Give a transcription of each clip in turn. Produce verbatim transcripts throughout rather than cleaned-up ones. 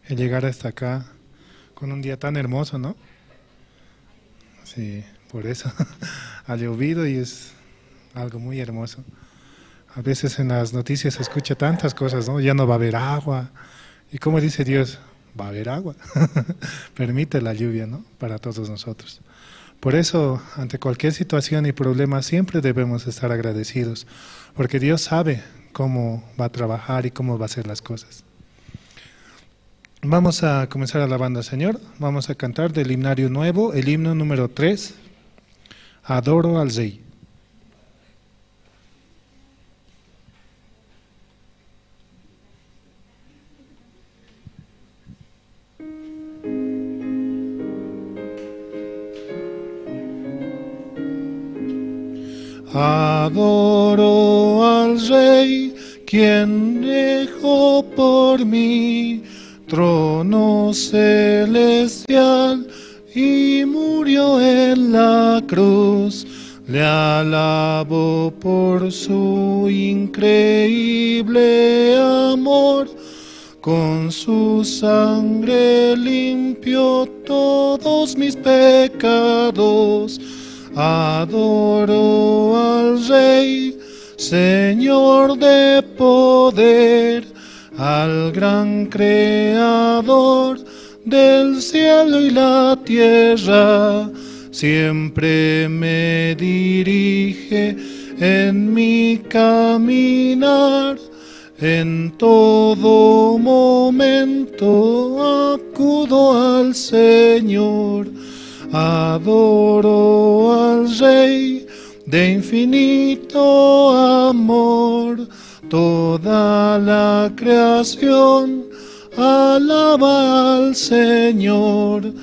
El llegar hasta acá con un día tan hermoso, ¿no? Sí, por eso. Ha llovido y es algo muy hermoso. A veces en las noticias se escucha tantas cosas, ¿no? Ya no va a haber agua. ¿Y cómo dice Dios? Va a haber agua. Permite la lluvia, ¿no? Para todos nosotros. Por eso, ante cualquier situación y problema, siempre debemos estar agradecidos, porque Dios sabe cómo va a trabajar y cómo va a hacer las cosas. Vamos a comenzar alabando al Señor. Vamos a cantar del himnario nuevo, el himno número tres, Adoro al Rey. Adoro al Rey, quien dejó por mí trono celestial y murió en la cruz. Le alabo por su increíble amor. Con su sangre limpió todos mis pecados. Adoro al Rey, Señor de poder, al gran creador del cielo y la tierra. Siempre me dirige en mi caminar. En todo momento acudo al Señor, adoro al Rey de infinito amor. Toda la creación alaba al Señor,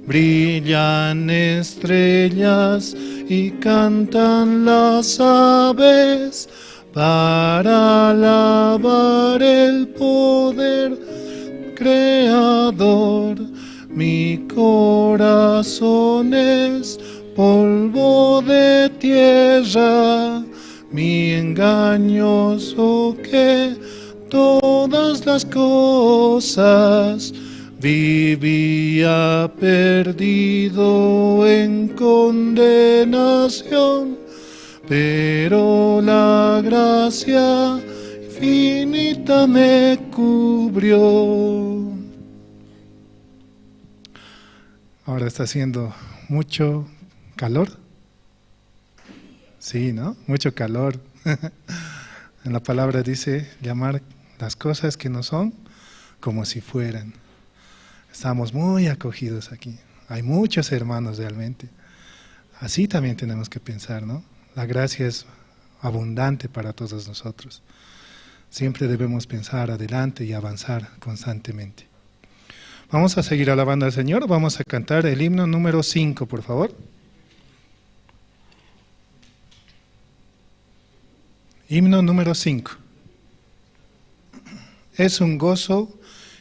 brillan estrellas y cantan las aves para alabar el poder creador. Mi corazón es polvo de tierra, mi engañoso que todas las cosas Vivía perdido en condenación, pero la gracia infinita me cubrió. Ahora está haciendo mucho calor. Sí, ¿no? Mucho calor. En la palabra dice llamar las cosas que no son como si fueran. Estamos muy acogidos aquí. Hay muchos hermanos realmente. Así también tenemos que pensar, ¿no? La gracia es abundante para todos nosotros. Siempre debemos pensar adelante y avanzar constantemente. Vamos a seguir alabando al Señor. Vamos a cantar el himno número cinco, por favor. Himno número cinco. Es un gozo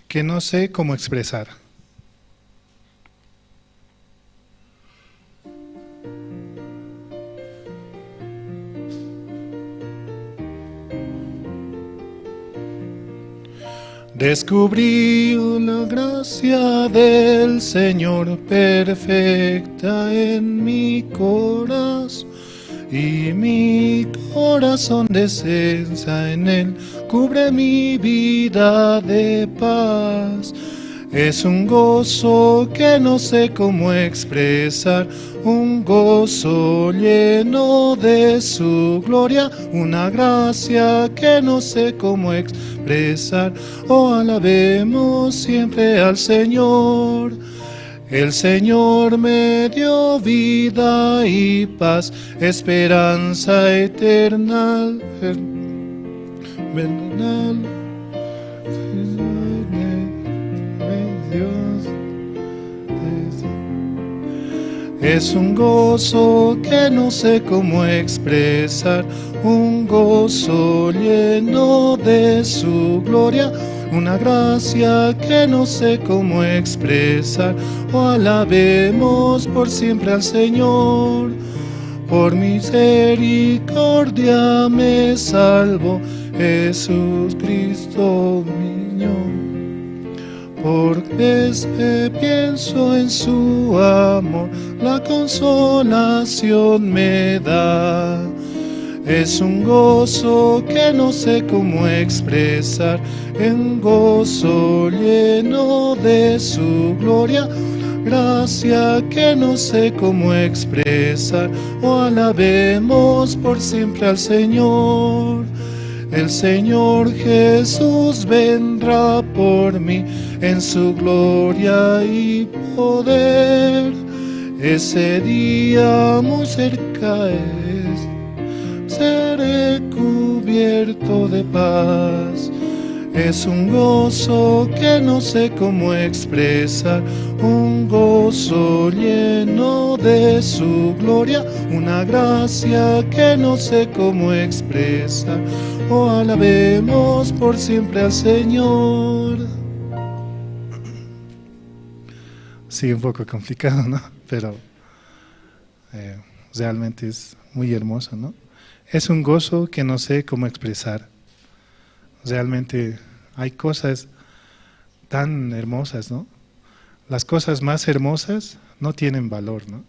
que no sé cómo expresar. Descubrí la gracia del Señor perfecta en mi corazón, y mi corazón descansa en Él, cubre mi vida de paz. Es un gozo que no sé cómo expresar, un gozo lleno de su gloria, una gracia que no sé cómo expresar. Oh, alabemos siempre al Señor. El Señor me dio vida y paz, esperanza eternal, eternal. Dios es un gozo que no sé cómo expresar, un gozo lleno de su gloria, una gracia que no sé cómo expresar. Oh, alabemos por siempre al Señor. Por misericordia me salvó Jesucristo niño. Por vez pienso en su amor, la consolación me da. Es un gozo que no sé cómo expresar, un gozo lleno de su gloria, gracia que no sé cómo expresar. Oh, alabemos por siempre al Señor. El Señor Jesús vendrá por mí en su gloria y poder. Ese día muy cerca es, seré cubierto de paz. Es un gozo que no sé cómo expresar, un gozo lleno de su gloria, una gracia que no sé cómo expresar. Oh, alabemos por siempre al Señor. Sí, un poco complicado, ¿no? Pero eh, realmente es muy hermoso, ¿no? Es un gozo que no sé cómo expresar. Realmente hay cosas tan hermosas, ¿no? Las cosas más hermosas no tienen valor, ¿no?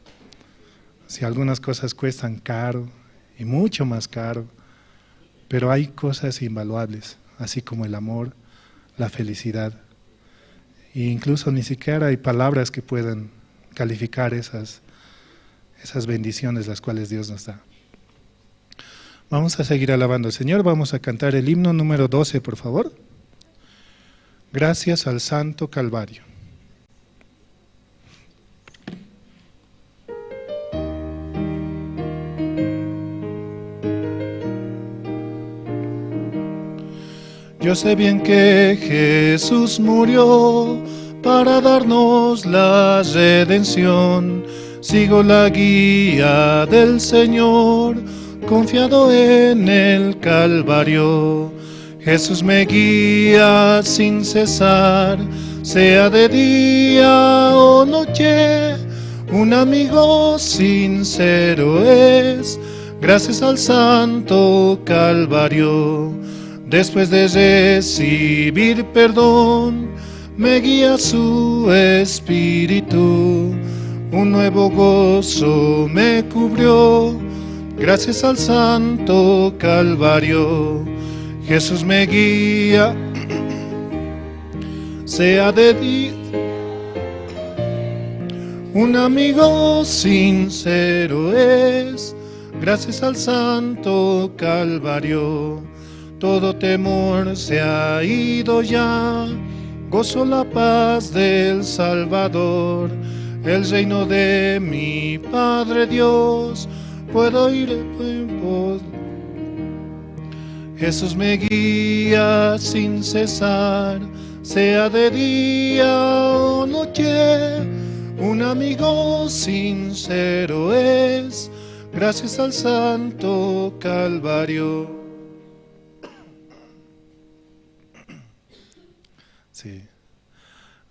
Si algunas cosas cuestan caro y mucho más caro, pero hay cosas invaluables, así como el amor, la felicidad, e incluso ni siquiera hay palabras que puedan calificar esas, esas bendiciones las cuales Dios nos da. Vamos a seguir alabando al Señor. Vamos a cantar el himno número doce, por favor. Gracias al Santo Calvario. Yo sé bien que Jesús murió para darnos la redención. Sigo la guía del Señor, confiado en el Calvario. Jesús me guía sin cesar, sea de día o noche. Un amigo sincero es, gracias al Santo Calvario. Después de recibir perdón, Me guía su espíritu, un nuevo gozo me cubrió. Gracias al santo Calvario, Jesús me guía. Sea de día, un amigo sincero es. Gracias al santo Calvario, todo temor se ha ido ya. Gozo la paz del Salvador, el reino de mi Padre Dios. Puedo ir en pos. Jesús me guía sin cesar, sea de día o noche, un amigo sincero es. Gracias al santo Calvario. Sí,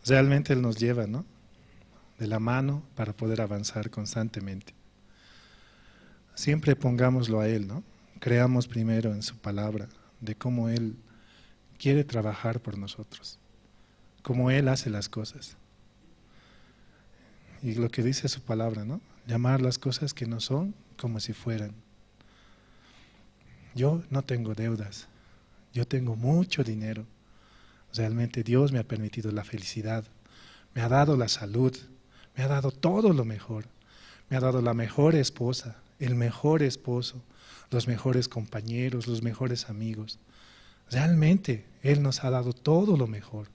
realmente Él nos lleva, ¿no? De la mano para poder avanzar constantemente. Siempre pongámoslo a Él, ¿no? Creamos primero en su palabra, de cómo Él quiere trabajar por nosotros, cómo Él hace las cosas. Y lo que dice su palabra, ¿no? Llamar las cosas que no son como si fueran. Yo no tengo deudas, yo tengo mucho dinero. Realmente Dios me ha permitido la felicidad, me ha dado la salud, me ha dado todo lo mejor, me ha dado la mejor esposa, el mejor esposo, los mejores compañeros, los mejores amigos. Realmente Él nos ha dado todo lo mejor.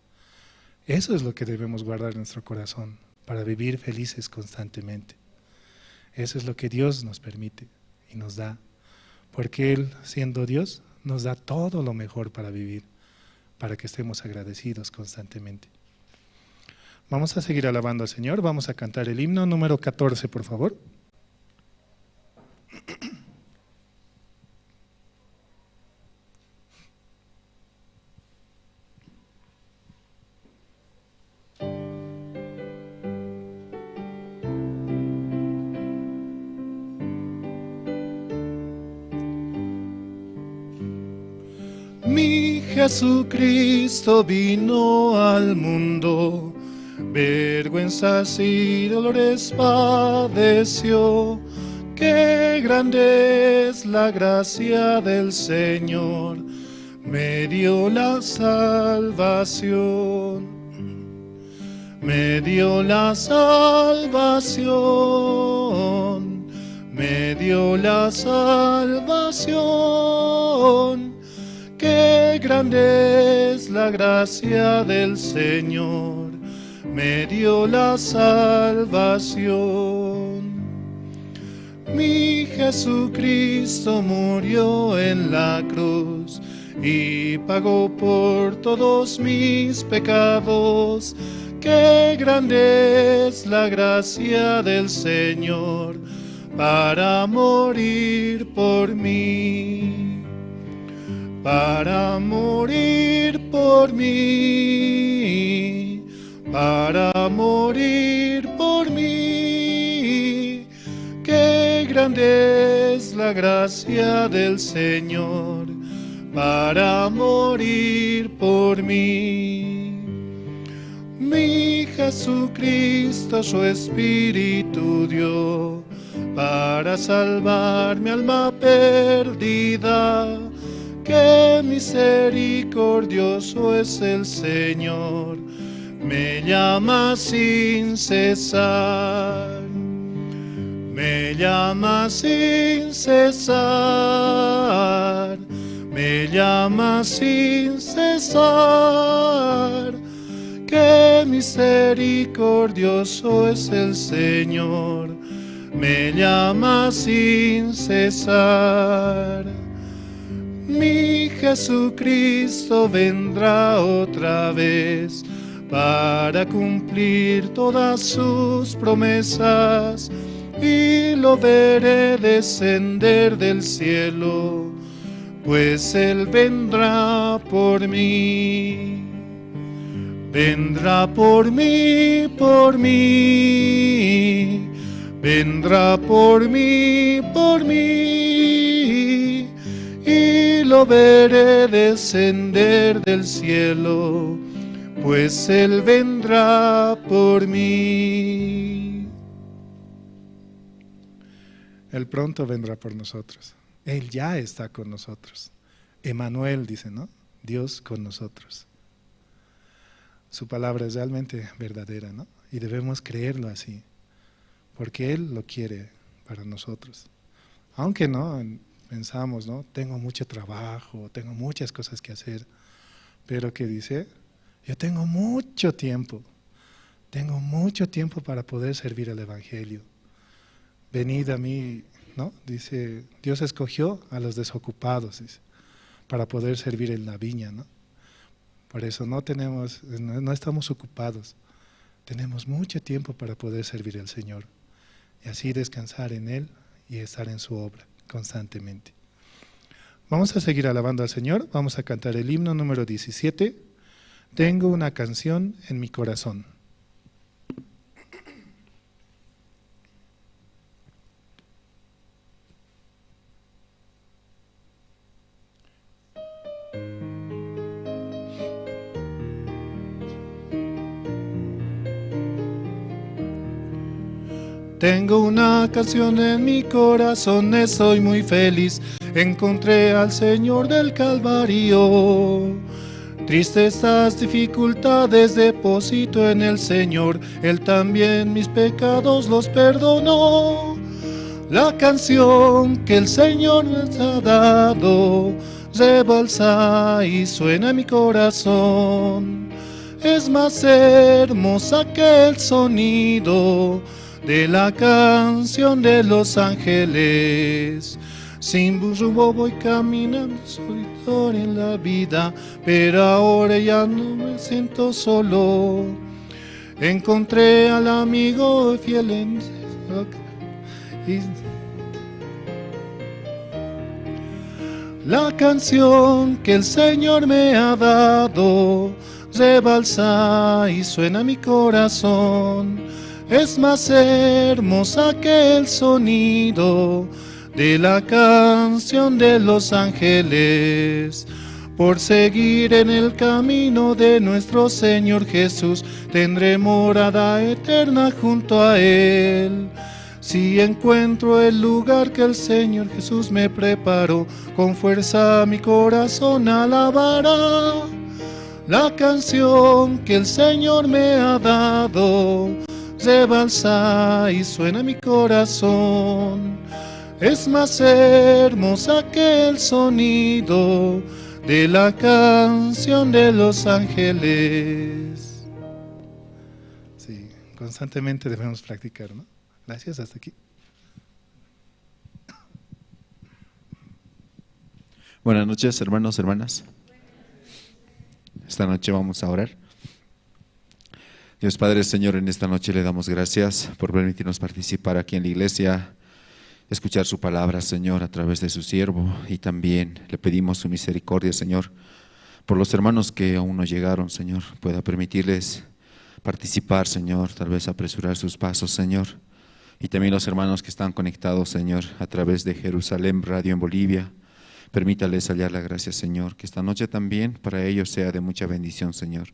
Eso es lo que debemos guardar en nuestro corazón para vivir felices constantemente. Eso es lo que Dios nos permite y nos da, porque Él, siendo Dios, nos da todo lo mejor para vivir, para que estemos agradecidos constantemente. Vamos a seguir alabando al Señor, vamos a cantar el himno número catorce, por favor. Mi Jesucristo vino al mundo, vergüenzas y dolores padeció. Qué grande es la gracia del Señor, me dio la salvación, me dio la salvación, me dio la salvación. Qué grande es la gracia del Señor, me dio la salvación. Mi Jesucristo murió en la cruz y pagó por todos mis pecados. Qué grande es la gracia del Señor para morir por mí, para morir por mí, para morir por mí. Qué grande es la gracia del Señor para morir por mí. Mi Jesucristo su espíritu dio para salvar mi alma perdida. Qué misericordioso es el Señor, me llama sin cesar, me llama sin cesar, me llama sin cesar. Qué misericordioso es el Señor, me llama sin cesar. Mi Jesucristo vendrá otra vez para cumplir todas sus promesas, y lo veré descender del cielo, pues Él vendrá por mí. Vendrá por mí, por mí, vendrá por mí, por mí, y lo veré descender del cielo, Pues Él vendrá por mí. Él pronto vendrá por nosotros. Él ya está con nosotros. Emanuel dice, ¿no? Dios con nosotros. Su palabra es realmente verdadera, ¿no? Y debemos creerlo así, porque Él lo quiere para nosotros. Aunque no, en- pensamos, ¿no? Tengo mucho trabajo, tengo muchas cosas que hacer, pero que dice, yo tengo mucho tiempo, tengo mucho tiempo para poder servir el Evangelio. Venid a mí, ¿no? Dice, Dios escogió a los desocupados, dice, para poder servir en la viña, ¿no? Por eso no tenemos, no, no estamos ocupados. Tenemos mucho tiempo para poder servir al Señor y así descansar en Él y estar en su obra constantemente. Vamos a seguir alabando al Señor. Vamos a cantar el himno número diecisiete. Tengo una canción en mi corazón. Tengo una canción en mi corazón, estoy muy feliz. Encontré al Señor del Calvario. Tristes estas dificultades, deposito en el Señor. Él también mis pecados los perdonó. La canción que el Señor les ha dado rebalsa y suena en mi corazón. Es más hermosa que el sonido de la canción de los ángeles. Sin rumbo voy caminando solitario en la vida, pero ahora ya no me siento solo. Encontré al amigo fiel en y la canción que el Señor me ha dado rebalsa y suena mi corazón. Es más hermosa que el sonido de la canción de los ángeles. Por seguir en el camino de nuestro Señor Jesús, tendré morada eterna junto a Él. Si encuentro el lugar que el Señor Jesús me preparó, con fuerza mi corazón alabará. La canción que el Señor me ha dado rebalsa y suena mi corazón. Es más hermosa que el sonido de la canción de los ángeles. Sí, constantemente debemos practicar, ¿no? Gracias, hasta aquí. Buenas noches, hermanos, hermanas. Esta noche vamos a orar. Dios Padre, Señor, en esta noche le damos gracias por permitirnos participar aquí en la iglesia, escuchar su palabra, Señor, a través de su siervo, y también le pedimos su misericordia, Señor, por los hermanos que aún no llegaron, Señor, pueda permitirles participar, Señor, tal vez apresurar sus pasos, Señor. Y también los hermanos que están conectados, Señor, a través de Jerusalén Radio en Bolivia. Permítales hallar la gracia, Señor, que esta noche también para ellos sea de mucha bendición, Señor.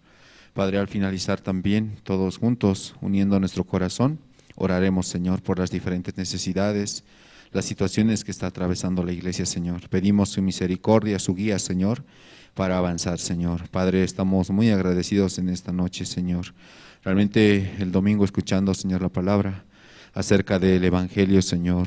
Padre, al finalizar también, todos juntos, uniendo nuestro corazón, oraremos, Señor, por las diferentes necesidades, las situaciones que está atravesando la iglesia, Señor. Pedimos su misericordia, su guía, Señor, para avanzar, Señor. Padre, estamos muy agradecidos en esta noche, Señor. Realmente el domingo escuchando, Señor, la palabra acerca del Evangelio, Señor,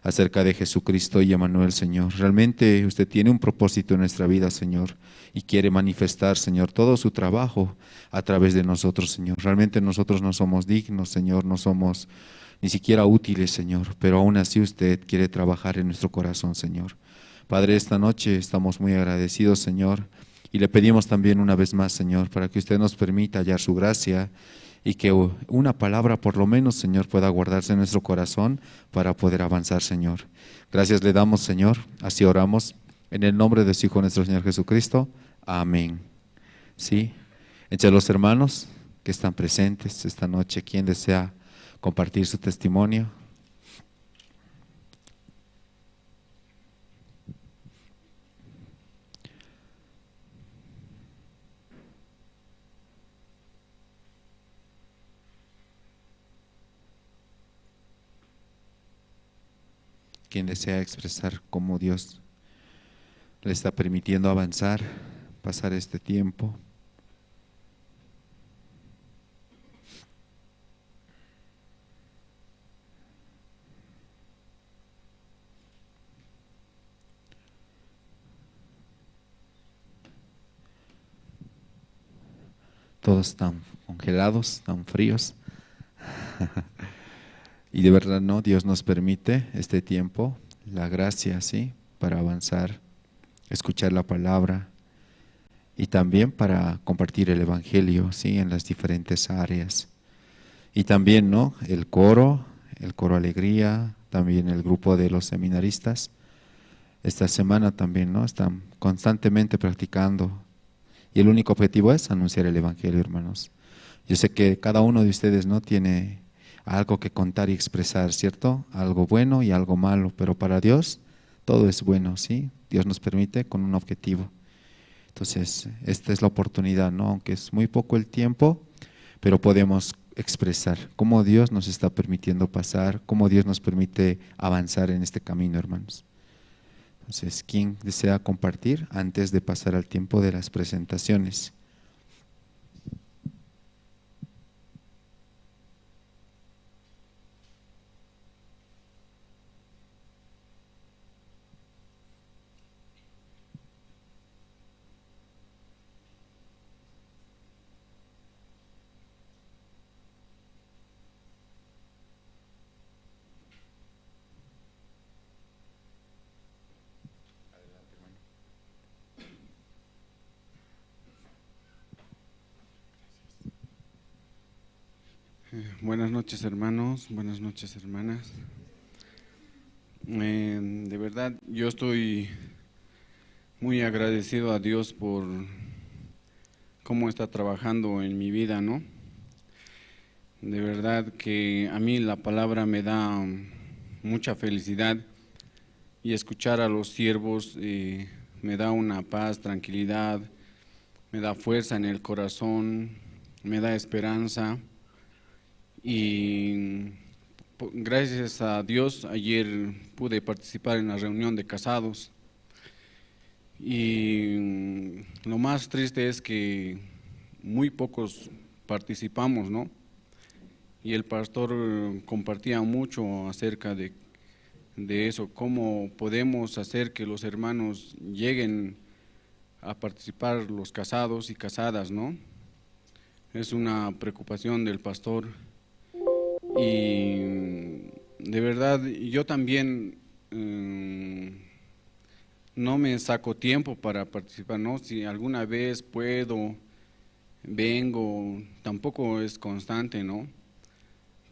acerca de Jesucristo y Emanuel, Señor. Realmente usted tiene un propósito en nuestra vida, Señor, y quiere manifestar, Señor, todo su trabajo a través de nosotros, Señor. Realmente nosotros no somos dignos, Señor, no somos ni siquiera útiles, Señor, pero aún así usted quiere trabajar en nuestro corazón, Señor. Padre, esta noche estamos muy agradecidos, Señor, y le pedimos también una vez más, Señor, para que usted nos permita hallar su gracia y que u- una palabra por lo menos, Señor, pueda guardarse en nuestro corazón para poder avanzar, Señor. Gracias le damos, Señor, así oramos en el nombre de su Hijo nuestro Señor Jesucristo. Amén. Sí, entre los hermanos que están presentes esta noche, ¿quién desea compartir su testimonio? ¿Quién desea expresar cómo Dios le está permitiendo avanzar, pasar este tiempo? Todos están congelados, están fríos. Y de verdad, ¿no? Dios nos permite este tiempo, la gracia, ¿sí? Para avanzar, escuchar la palabra y también para compartir el evangelio, ¿sí? En las diferentes áreas. Y también, ¿no? El coro, el coro Alegría, también el grupo de los seminaristas. Esta semana también, ¿no? Están constantemente practicando. Y el único objetivo es anunciar el evangelio, hermanos. Yo sé que cada uno de ustedes, ¿no? Tiene algo que contar y expresar, ¿cierto? Algo bueno y algo malo, pero para Dios todo es bueno, ¿sí? Dios nos permite con un objetivo. Entonces, esta es la oportunidad, ¿no? Aunque es muy poco el tiempo, pero podemos expresar cómo Dios nos está permitiendo pasar, cómo Dios nos permite avanzar en este camino, hermanos. Entonces, ¿quién desea compartir antes de pasar al tiempo de las presentaciones? Eh, buenas noches, hermanos. Buenas noches, hermanas. Eh, de verdad, yo estoy muy agradecido a Dios por cómo está trabajando en mi vida, ¿no? De verdad que a mí la palabra me da mucha felicidad y escuchar a los siervos, eh, me da una paz, tranquilidad, me da fuerza en el corazón, me da esperanza. Y po-, gracias a Dios, ayer pude participar en la reunión de casados. Y, mm, lo más triste es que muy pocos participamos, ¿no? Y el pastor, eh, compartía mucho acerca de, de eso, cómo podemos hacer que los hermanos lleguen a participar los casados y casadas, ¿no? Es una preocupación del pastor. Y, mm, de verdad, yo también, mm, no me saco tiempo para participar, ¿no? Si alguna vez puedo, vengo, tampoco es constante, ¿no?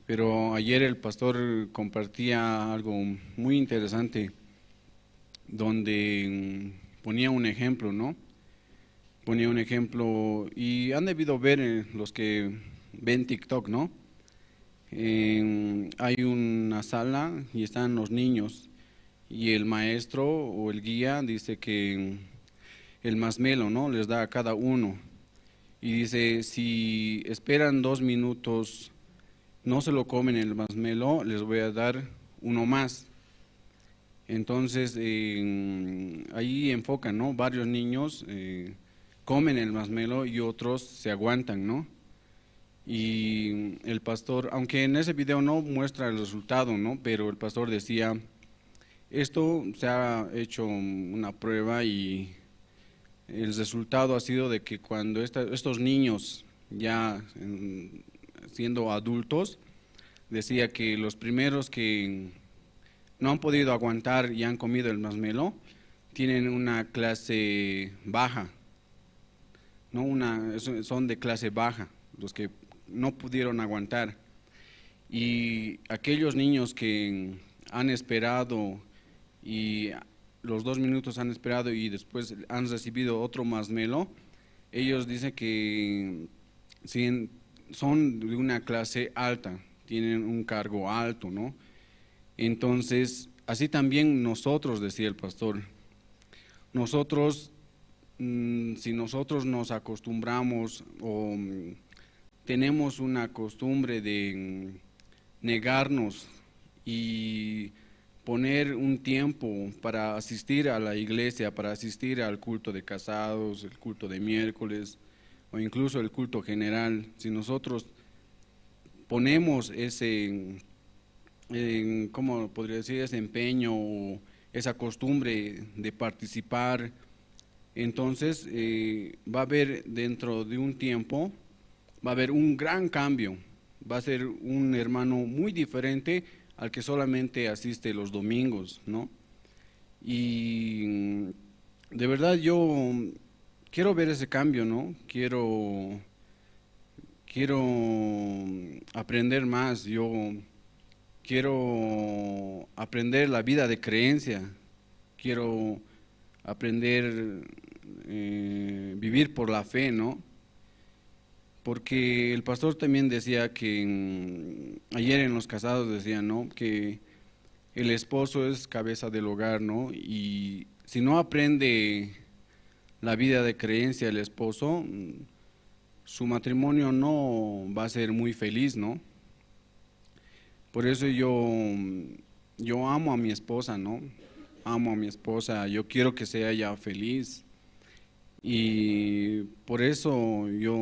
Pero ayer el pastor compartía algo muy interesante, donde, mm, ponía un ejemplo, ¿no? Ponía un ejemplo, y han debido ver, eh, los que ven TikTok, ¿no? En, hay una sala y están los niños, y el maestro o el guía dice que, mm, el masmelo, ¿no? Les da a cada uno. Y dice, "Si esperan dos minutos, no se lo comen el masmelo, les voy a dar uno más". Entonces, eh, ahí enfocan, ¿no? Varios niños, eh, comen el masmelo y otros se aguantan, ¿no? Y el pastor, aunque en ese video no muestra el resultado, ¿no? Pero el pastor decía, "Esto se ha hecho una prueba y el resultado ha sido de que cuando esta-, estos niños ya, mm, siendo adultos", decía que los primeros que no han podido aguantar y han comido el masmelo tienen una clase baja, ¿no? Una, es-, son de clase baja, los que no pudieron aguantar. Y aquellos niños que han esperado y los dos minutos han esperado y después han recibido otro masmelo, ellos dicen que sí, son de una clase alta, tienen un cargo alto, ¿no? Entonces, así también nosotros, decía el pastor, nosotros, mm, si nosotros nos acostumbramos o, mm, tenemos una costumbre de, mm, negarnos y poner un tiempo para asistir a la iglesia, para asistir al culto de casados, el culto de miércoles o incluso el culto general. Si nosotros ponemos ese, en, ¿cómo podría decir?, ese empeño o esa costumbre de participar, entonces eh, va a haber dentro de un tiempo, va a haber un gran cambio. Va a ser un hermano muy diferente al que solamente asiste los domingos, ¿no? Y mm, de verdad yo quiero ver ese cambio, ¿no? Quiero, quiero aprender más, yo quiero aprender la vida de creencia, quiero aprender eh, vivir por la fe, ¿no? Porque el pastor también decía que mm, ayer en los casados decían, ¿no? Que el esposo es cabeza del hogar, ¿no? Y si no aprende la vida de creencia el esposo, mm, su matrimonio no va a ser muy feliz, ¿no? Por eso yo, mm, yo amo a mi esposa, ¿no? Amo a mi esposa, yo quiero que sea ella feliz. Y por eso yo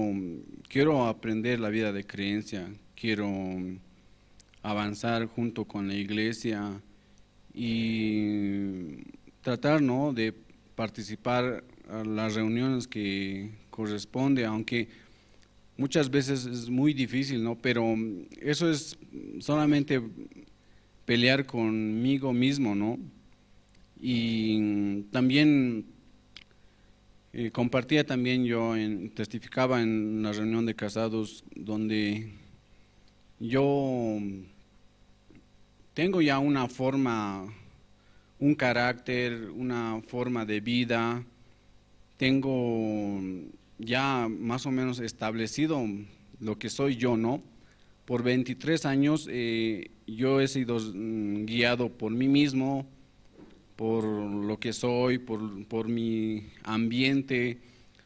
quiero aprender la vida de creencia, quiero avanzar junto con la iglesia y tratar, ¿no?, de participar a las reuniones que corresponde, aunque muchas veces es muy difícil, ¿no? Pero eso es solamente pelear conmigo mismo, ¿no? Y también eh, compartía también yo, en, testificaba en una reunión de casados donde yo tengo ya una forma, un carácter, una forma de vida, tengo ya más o menos establecido lo que soy yo, ¿no? Por veintitrés años eh, yo he sido mm, guiado por mí mismo, por lo que soy, por, por mi ambiente,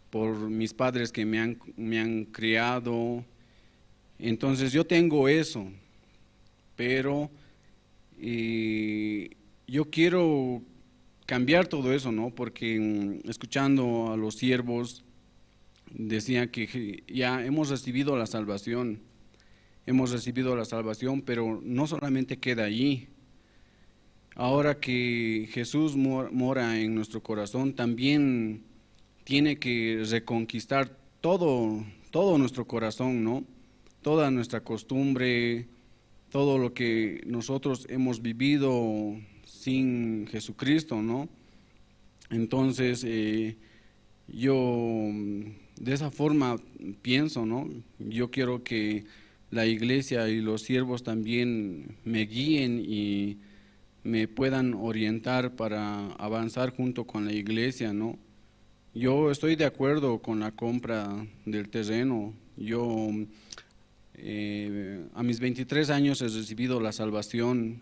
por mis padres que me han, me han criado. Entonces yo tengo eso, pero eh, yo quiero cambiar todo eso, ¿no? Porque mm, escuchando a los siervos, decía que ya hemos recibido la salvación, hemos recibido la salvación, pero no solamente queda allí. Ahora que Jesús mora en nuestro corazón, también tiene que reconquistar todo, todo nuestro corazón, ¿no? Toda nuestra costumbre, todo lo que nosotros hemos vivido sin Jesucristo, ¿no? Entonces, eh, yo mm, de esa forma pienso, ¿no? Yo quiero que la iglesia y los siervos también me guíen y me puedan orientar para avanzar junto con la iglesia, ¿no? Yo estoy de acuerdo con la compra del terreno. Yo eh, a mis veintitrés años he recibido la salvación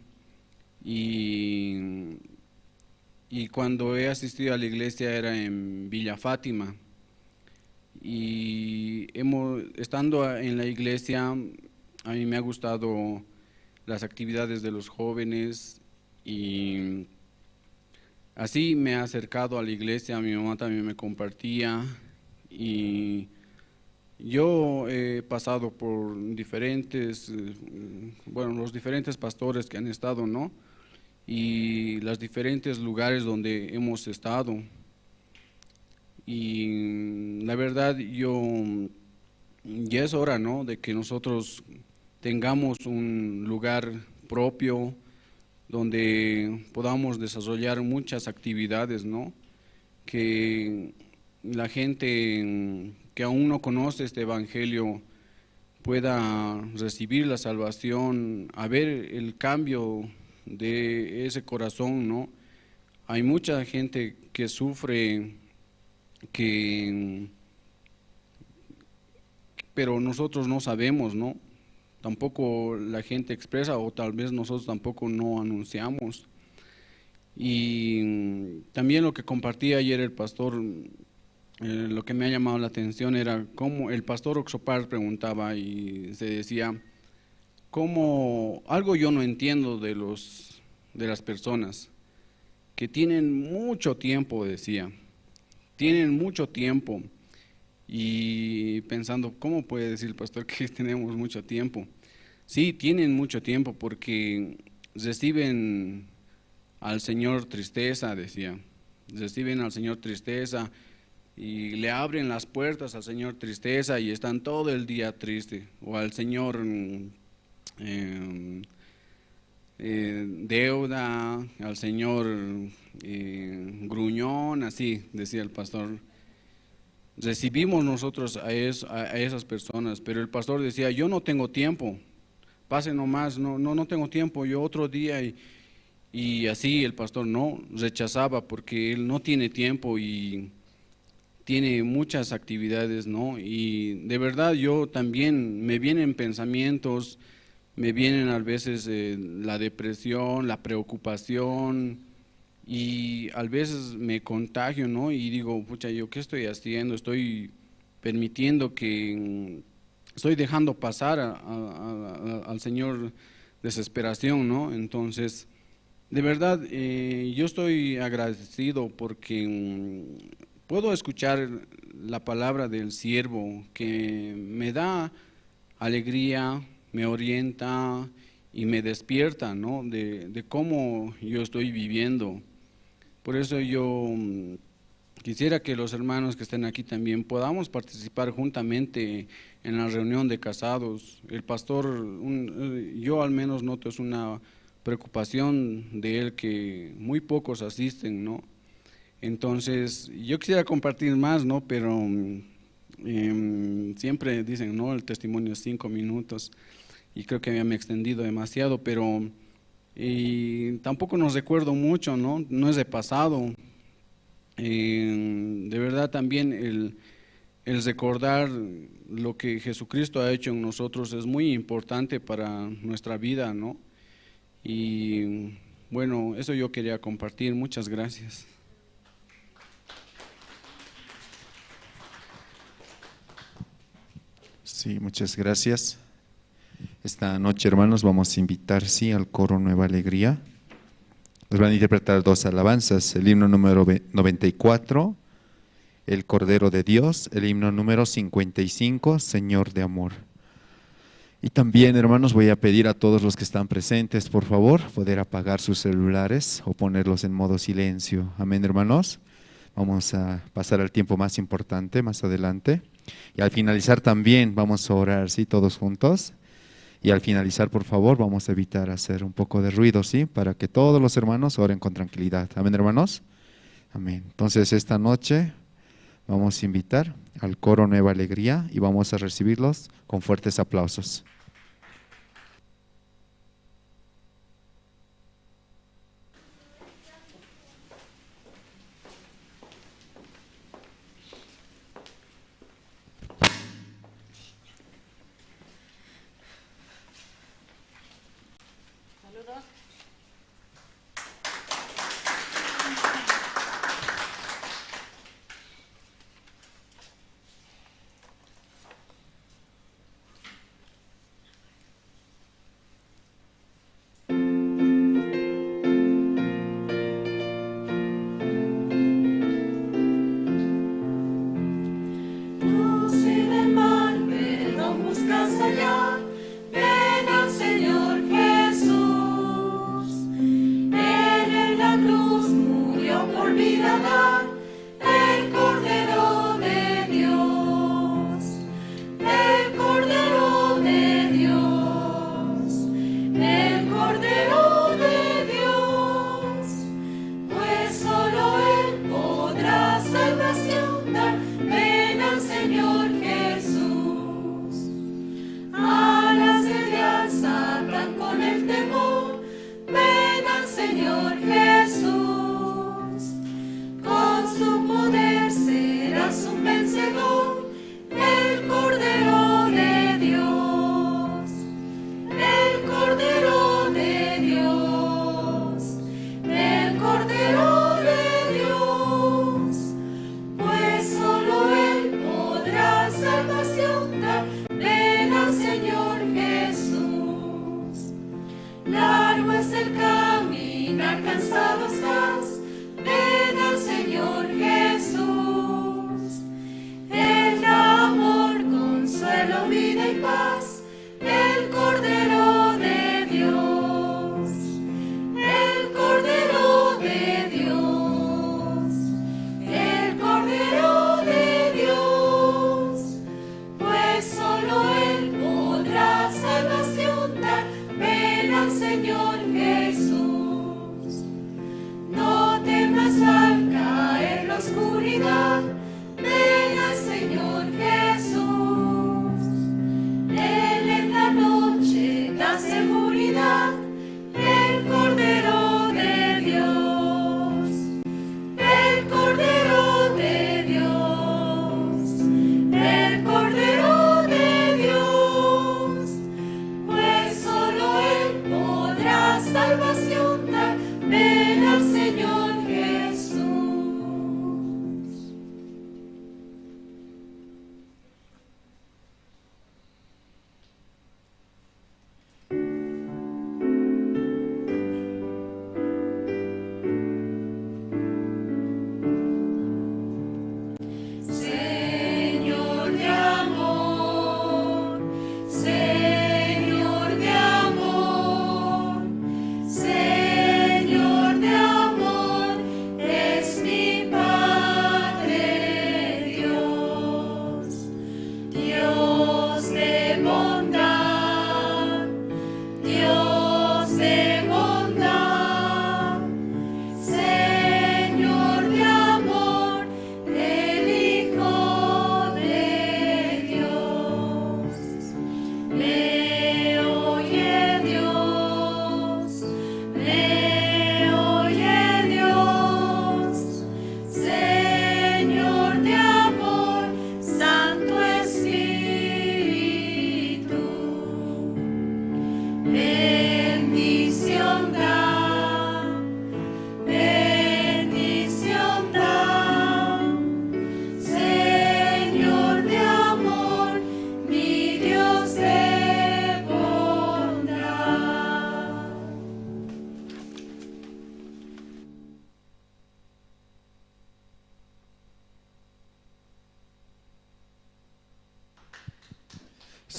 y, y cuando he asistido a la iglesia era en Villa Fátima. Y hemos, estando en la iglesia, a mí me ha gustado las actividades de los jóvenes y así me he acercado a la iglesia, mi mamá también me compartía y yo he pasado por diferentes, eh, bueno, los diferentes pastores que han estado, ¿no? Y los diferentes lugares donde hemos estado. Y mm, la verdad, yo, mm, ya es hora, ¿no? De que nosotros tengamos un lugar propio donde podamos desarrollar muchas actividades, ¿no? Que la gente mm, que aún no conoce este evangelio pueda recibir la salvación, a ver el cambio de ese corazón, ¿no? Hay mucha gente que sufre, que, pero nosotros no sabemos, ¿no? Tampoco la gente expresa o tal vez nosotros tampoco no anunciamos. Y mm, también lo que compartía ayer el pastor, eh, lo que me ha llamado la atención era cómo el pastor Oxopar preguntaba y se decía, como algo yo no entiendo de los de las personas que tienen mucho tiempo, decía, tienen mucho tiempo. Y pensando, ¿cómo puede decir el pastor que tenemos mucho tiempo? Sí, tienen mucho tiempo porque reciben al Señor tristeza, decía. Reciben al Señor tristeza y le abren las puertas al Señor tristeza y están todo el día triste. O al Señor, mm, em, eh, deuda, al Señor, eh, gruñón, así decía el pastor. Recibimos nosotros a es-, a, a esas personas, pero el pastor decía: "Yo no tengo tiempo, pase nomás, no, no, no tengo tiempo, yo otro día", y, y así el pastor no rechazaba porque él no tiene tiempo y tiene muchas actividades, ¿no? Y de verdad yo también me vienen pensamientos, me vienen a veces, eh, la depresión, la preocupación, y a veces me contagio, ¿no? Y digo: "Pucha, ¿yo qué estoy haciendo? Estoy permitiendo que, mm, estoy dejando pasar a, a, a, a, al Señor desesperación", ¿no? Entonces, de verdad, eh, yo estoy agradecido porque, mm, puedo escuchar la palabra del siervo que me da alegría, me orienta y me despierta, ¿no? De, de cómo yo estoy viviendo. Por eso yo, mm, quisiera que los hermanos que estén aquí también podamos participar juntamente en la reunión de casados. El pastor, un, eh, yo al menos noto es una preocupación de él que muy pocos asisten, ¿no? Entonces, yo quisiera compartir más, ¿no? Pero, mm, em, siempre dicen, ¿no? El testimonio es cinco minutos y creo que ya me he extendido demasiado, pero, y tampoco nos recuerdo mucho, ¿no? No es de pasado. Eh, de verdad también el, el recordar lo que Jesucristo ha hecho en nosotros es muy importante para nuestra vida, ¿no? Y bueno, eso yo quería compartir. Muchas gracias. Sí, muchas gracias. Esta noche, hermanos, vamos a invitar, sí, al coro Nueva Alegría. Nos van a interpretar dos alabanzas, el himno número ve-, noventa y cuatro, El Cordero de Dios, el himno número cincuenta y cinco, Señor de Amor. Y también, hermanos, voy a pedir a todos los que están presentes, por favor, poder apagar sus celulares o ponerlos en modo silencio. Amén, hermanos. Vamos a pasar al tiempo más importante más adelante. Y al finalizar también vamos a orar, ¿sí? Todos juntos. Y al finalizar, por favor, vamos a evitar hacer un poco de ruido, ¿sí? Para que todos los hermanos oren con tranquilidad. Amén, hermanos. Amén. Entonces, esta noche vamos a invitar al coro Nueva Alegría y vamos a recibirlos con fuertes aplausos.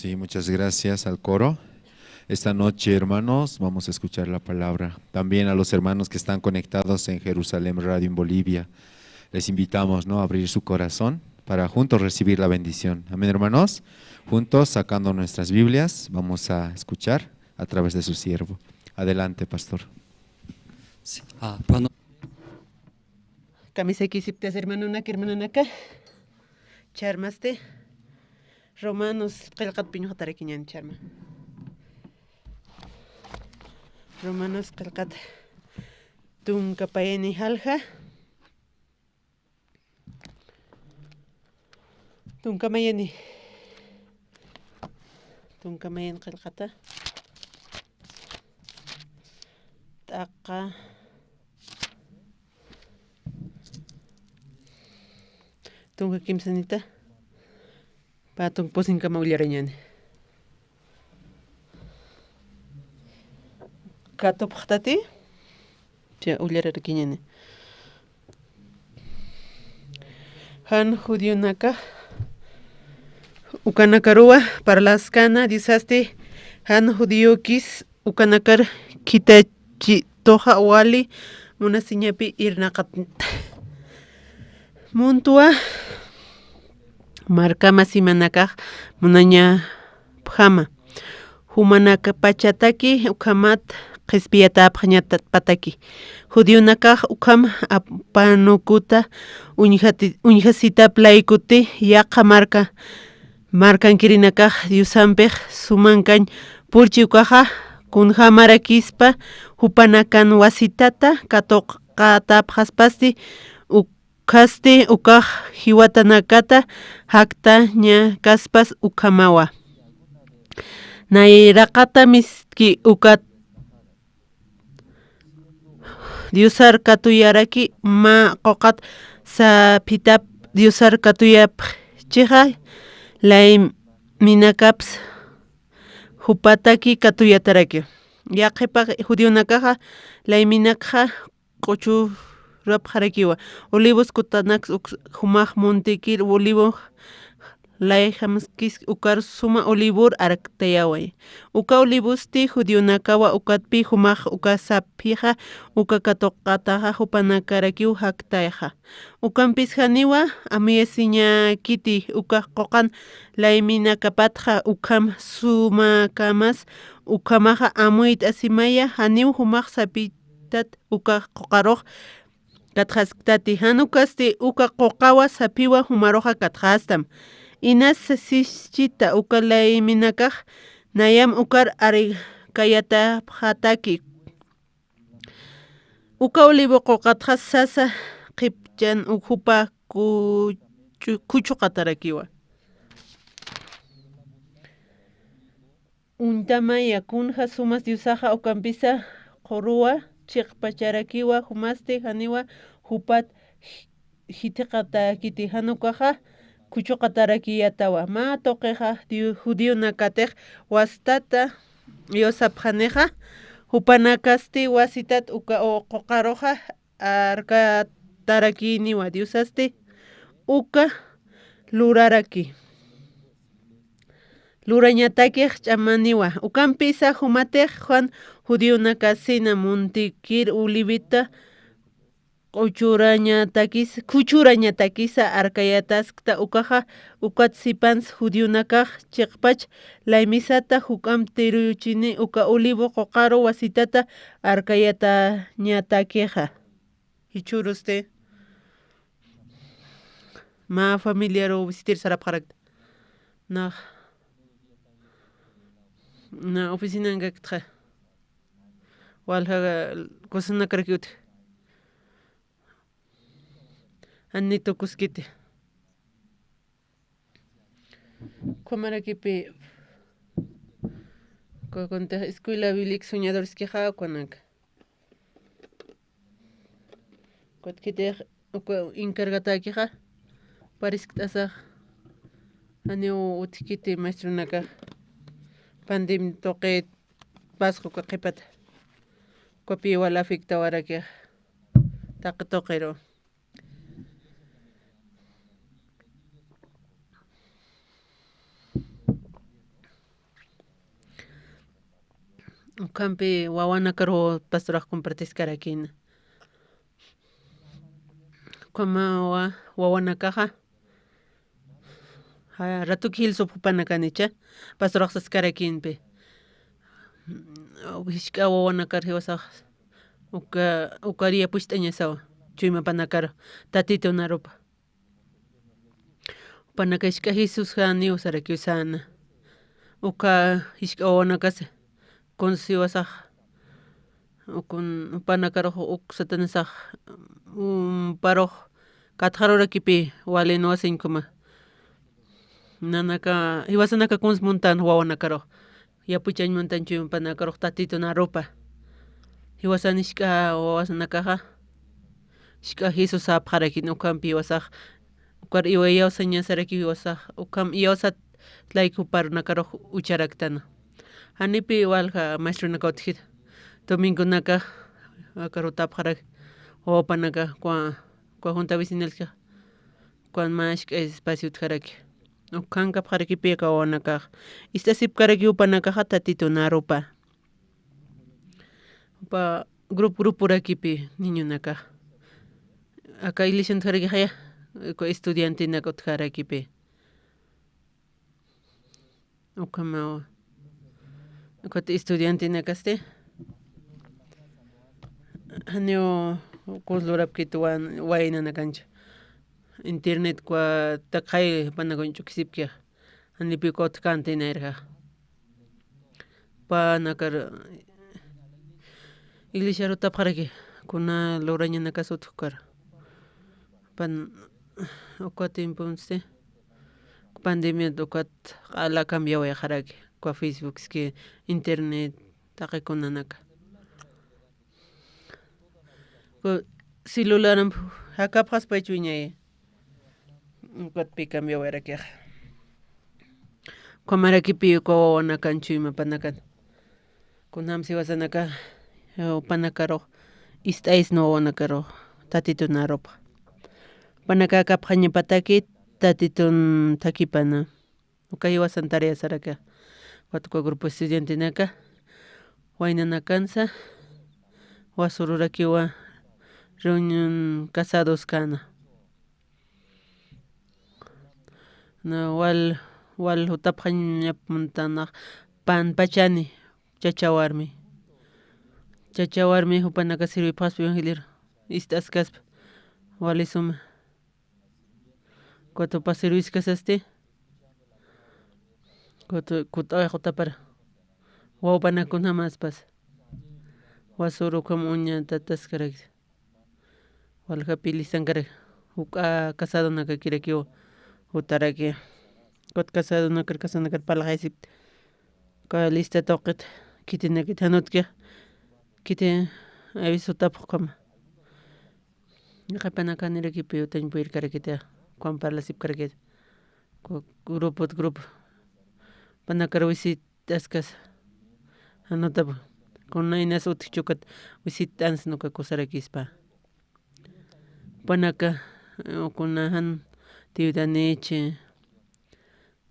Sí, muchas gracias al coro. Esta noche, hermanos, vamos a escuchar la palabra. También a los hermanos que están conectados en Jerusalén Radio en Bolivia, les invitamos, ¿no?, a abrir su corazón para juntos recibir la bendición. Amén, hermanos. Juntos, sacando nuestras Biblias, vamos a escuchar a través de su siervo. Adelante, pastor. Sí, ah, bueno. Kamisakisiptas hermanonaka, hermanonaka. Charmasti. Romanos qillqat piñuqtarakiñan charma. Romanos qillqat tunka payani jalja. Tunka mayani. Tunka mayani qillqata. T'aqa. Tunka kimsanita. Pä tunka pusinkama ullarañani. Katupxtati. Cha ullarakiñani. Jan judionaka ukanakaruwa parlaskana Diosasti jan judiokis ukanakar khitachituxa wali munasiñapi irnaqat. Muntwa markamasimanakax munañapxama. Jumanakapachataki ukhamat qhispiyatapxañatapataki. Judionakax ukham apanukuta uñjati-, uñjasitap laykuti yaqha marka markankirinakax Diosampix sumankañ purchi ukaxa kunjamarakispa jupanakan wasitata katuqatapxaspasti, ukhasti ukax jiwatanakata jaktañakaspas ukhamawa. Nayraqata miski ukat Diosar katuyaraki mä quqat saphitap Diosar katuyapxixa layminakaps jupataki katuyataraki. Yaqhipa judionakaxa layminakxa q'uchurapxarakiwa. Olivos kutanaks uk jumax muntikir olivo layjamaskis ukar suma olivor arktayaway. Uka olivosti judionakawa ukatpi jumax uka saphixa uka katuqataxa jupanakarakiw jaktayxa. Ukampis janiwa amuyasiñakiti uka quqan layminakapatxa ukham sumakamas ukhamaxa amuyt'asimaya janiw jumax saphitat uka quqarux katxasktati, jan ukasti uka quqawa saphiwa jumaruxa katxastam. Inas sischita uka layminakax nayam ukar arkayatapxataki. Uka olivo quqatxa sasa qhipchan jupa kuchu-, kuchuqatarakiwa. Uñtamaya kunja sumas Diosaxa ukampisa quruwa chiqpacharakiwa jumasti janiwa jupat ji-, jithiqatakiti jan ukaxa kuchuqatarakiyatawa. Mä tuqixa Diu-, judionakatix wastata yusapxanixa jupanakasti wasitat uka u-, quqaruxa arkatarakïniwa Diosasti uka luraraki. Lurañatakix ch'amaniwa. Ukampisa jumatix Juan judionakasina muntikir olivita q'uchurañatakis-, kuchurañatakisa arkayataskta ukaxa, ukat sipans judionakax chiqpach laymisata juk'amp tiruchini uka olivo quqaru wasitata arkayatañatakixa. Jichhürusti mä familiaru visitir sarapxarakta. Nax, na oficinankaktxa walja cocinakarakiw utji. Janiw tukuskiti. Ukhamarakipi, uka kuntix escuela bíblica Soñadores kixa ukanaka. Ukat khitix uka encargatakixa pariskt'asax janiw utjkiti maestronakax. Pandemia tuqi pasxu uka qhipata. Ukapi wal afectawarakixa taqi tuqiru. Ukhampi wawanakaru pastorax compartiskarakina. Ukhama wa-, wawanakaxa, ja, ratuki jilsup jupanakanicha, pastorax saskarakinpi. Jisk'a wawanakar jiwasax, uka, ukar yapucht'añasawa, chuymapanakar, Tatitun arupa. Jupanaka jisk'a Jesús janiw sarakiw säna. Uka jisk'a wawanakasi, kuns jiwasax, ukun, jupanakarux uk Satanasax, um, parux katxarurakipï walin wasiñ ukhama. Nanaka, jiwasanaka kuns muntan wawanakarux. Yapuchañ muntan chuympanakarux Tatitun arupa. Jiwasan jisk'a wawasanakaxa, jisk'a Jesús sapxarakin ukhampi jiwasax, ukar iwa iyawsañasaraki jiwasax, ukham iyawsat layku parunakarux ucharaktana. Janipï walja maestronaka utjita. Domingonaka, akar jutapxarak, wawapanaka, kwa, kwa junta vecinalka, kwan mä jisk'a espacio utjaraki. Ukhankapxarakipï aka wawanakax. Ist'asipkaraki jupanakaxa Tatitun arupa. Jupa grup, grupurakipï niñunakax. Aka iglesian utjarakixaya, uka estudiantenaka utjarakipï. Ukhamawa. Ukat estudiantenakasti. Janiw kuns lurapkit wan-, waynanakancha. Internet kwa taqhay jupanakañ ch'ukisipkixa. Janipï uka utjkänti nayrja. Jupanakar iglesiar jutapxaraki, kuna lurañanakas utjkar. Pan, uka tiemponsti, pandemiat ukat q'ala cambiawayxaraki, uka Facebook, iski internet, taqi kunanaka. Ku-, celularamp jakapxaspach wiñay. Ukatpï cambiawayarakixa. Ukhamarakipï uka wawanakan chuymapanakan. Kunjams jiwasanaka, eh, jupanakarux, ist'aysna wawanakarux, Tatitun arupxa. Jupanaka jakapxañapataki, Tatitun thakipana. Uka jiwasan tarea saraka. Ukat uka grupo estudiantenaka, waynanakansa, wasururakiwa reunión casados kana. Na wal, wal jutapxañap muntanax pan pachani, chacha warmi. Chacha warmi jupanaka sirwipxaspa evangelio, ist'askaspa, wali suma. Cuatro pasirwiskasasti, cuatro, kut'away jutapara. Wawpanaka kunjamaspas. Wasur ukham uña tataskarakta. Waljapi listankarak. Juk'a casadonakakirakiw jutaraki. Cuatro casadonakar, casadonakar parlaxaysipta. Uka lista tuqit, khitinakit jan utjki. Khiti, a veces jutapxkama. Qhipanakanirakipï utañ puyirkarakita, ukham parlasipkarakita. Ku-, grupot, grupo. Jupanakar visit'askasa. Jan utap, kuna inas utjchi ukat visit'ansna uka kusarakispa. Jupanaka, eh, kuna jan tiwdanichi,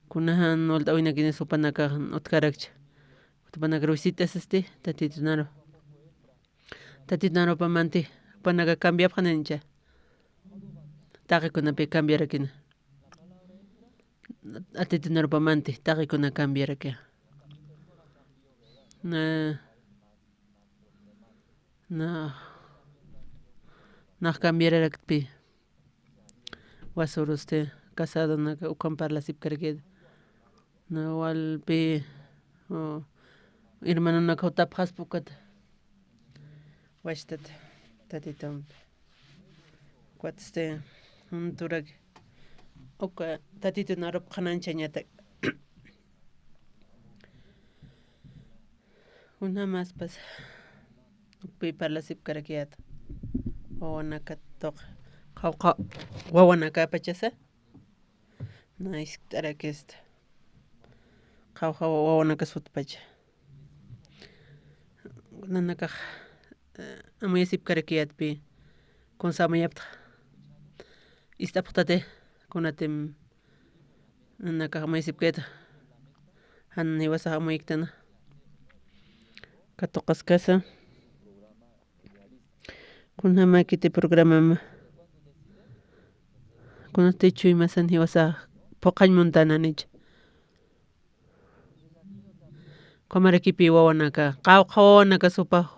kuna jan walt'äwinakinis jupanaka utjarakchi. Jupanakar visit'asasti, Tatitun aru. Tatitun arupamanti, jupanaka cambiapxanancha. Taqi kunapï cambiarakina. Tatitun arupamanti, taqi kuna cambiaraki. Na, na, nax cambiararaktpï. Wasurusti, casadonaka ukham parlasipkarakit. Na walpi, o, hermanonaka jutapxaspa ukata. Wachtat, Tatitumpi. Ukatsti, junturak, uka Tatitun arupxananchañatak. Unamaspas, ukpi parlasipkarakiyät. Wawanakat tuq, qawqha wawanakapachasa. Na iskt'arakista. Qawqha wawanakas jutpacha. Nanakax, eh, amuyasipkarakiyätpï. Kunsa amuyaptxa. Ist'apxtati, kunatim nanakax amuyasipkayta. Jan jiwasax amuyiktana. Katuqaskasa. Kunjamäkiti programama. Kunasti chuymasan jiwasa phuqhañ muntananich. Ukhamarakipi wawanaka, qawqha wawanaka supa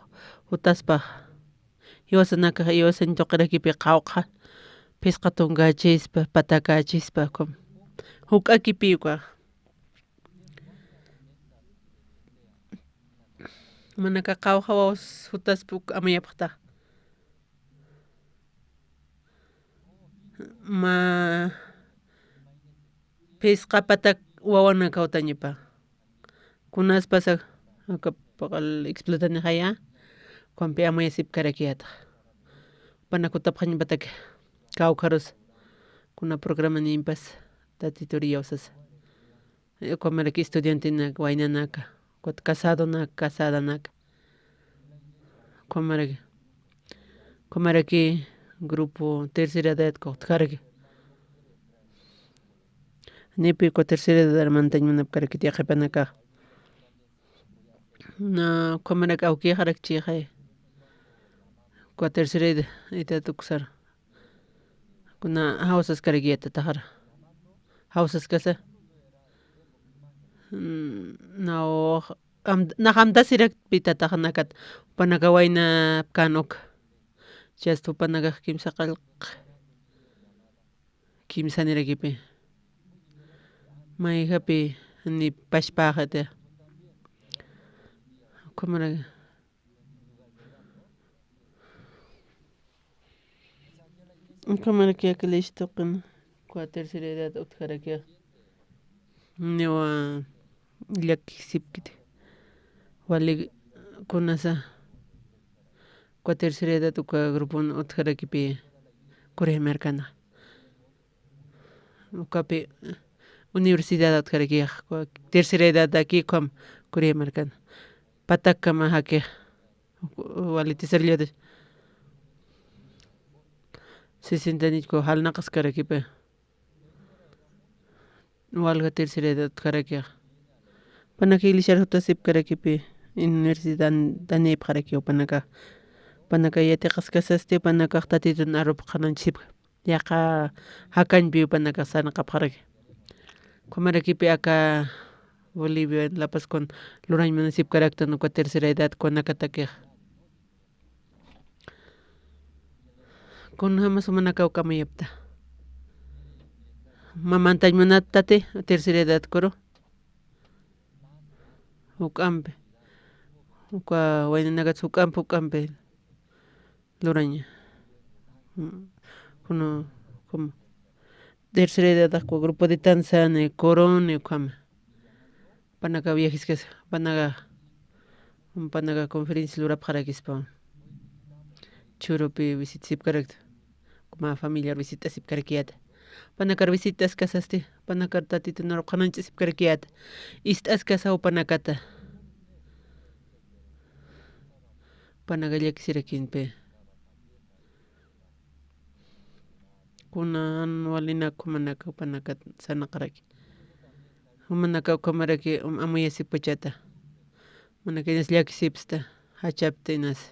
jutaspa. Jiwasanaka, jiwasañ tuqirakipi qawqha. Phisqa tunkächispa, patakächispa, ukham. Juk'akipi uka. Manaka qawqha wawas jutaspa uk amuyapxta. Mä phisqa patak wawanaka jutañapa. Kunaspasa, aka paqal explotanixaya, ukampi amuyasipkarakiyata. Pana kutapxañapataki, kawkharus, kuna programanïmpas, Tatituriyaw sasa. Ukhamaraki estudiantenaka, waynanaka, ukat casadonaka, casadanaka. Ukhamaraki, ukhamaraki grupo tercera edad utjaraki. Nipi uka tercera edad mantañ munapkarakiti yaqhipanakax. Na, ukhamaraki awkixarakchixay. Uka tercera edad uksar. Kuna jawsaskarakiyata taxara. Jawsaskasa. Mm, naw, am-, nax amtasirakpita taxanakat. Jupanaka waynapkän uk. Chasta jupanakax kimsa qallq. Kimsanirakipi. Mayjapi ni pachpäxiti. Ukhamaraki. Ukhamaraki aka ley tuqina, uka tercera edad utjaraki. Niwa llakisipkiti. Wali kunasa, uka tercera edad uka grupon utjarakipi Corea markana. Ukapi universidad utjarakixa, uka tercera edad aki ukham Corea markana. Patakkama jaki, wali tisarillata. Sesenta años uka jalnaqaskarakipi. Walja tercera edad utjarakixa. Jupanaka iglesiar jutasipkarakipi, universidad danipxaraki jupanaka. Jupanaka yatiqaskasasti, jupanakax Tatitun arup qhanañchisipka. Yaqha jakañpi jupanakax sarnaqapxaraki. Ukhamarakipi aka Bolivia, La Paz kun lurañ munasipkaraktan uka tercera edad kunakatakixa. Kunjamas jumanakaw kamuyapta. Mä mantañ munaptati, tercera edad kuru. Juk'ampi. Uka waynanakat juk'ampi, juk'ampi luraña. Mm, kuna, como, tercera edad, uka grupo de danza, ni coro, ni ukhama. Jupanaka viajiskas, jupanaka, jupanaka conferencia lurapxarakispa. Churupi visitasipkarakta. Mä familiar visitasipkarakiyata. Jupanakar visitaskasasti, jupanakar Tatitun arup qhanañch'asipkarakiyata. Ist'askasa jupanakata. Jupanaka llakisirakimpi. Kunan walinak jumanaka, jupanaka sarnaqaraki. Jumanaka ukhamaraki, um, amuyasipkachata. Jumanaka inas llakisipsta, jachapta inas.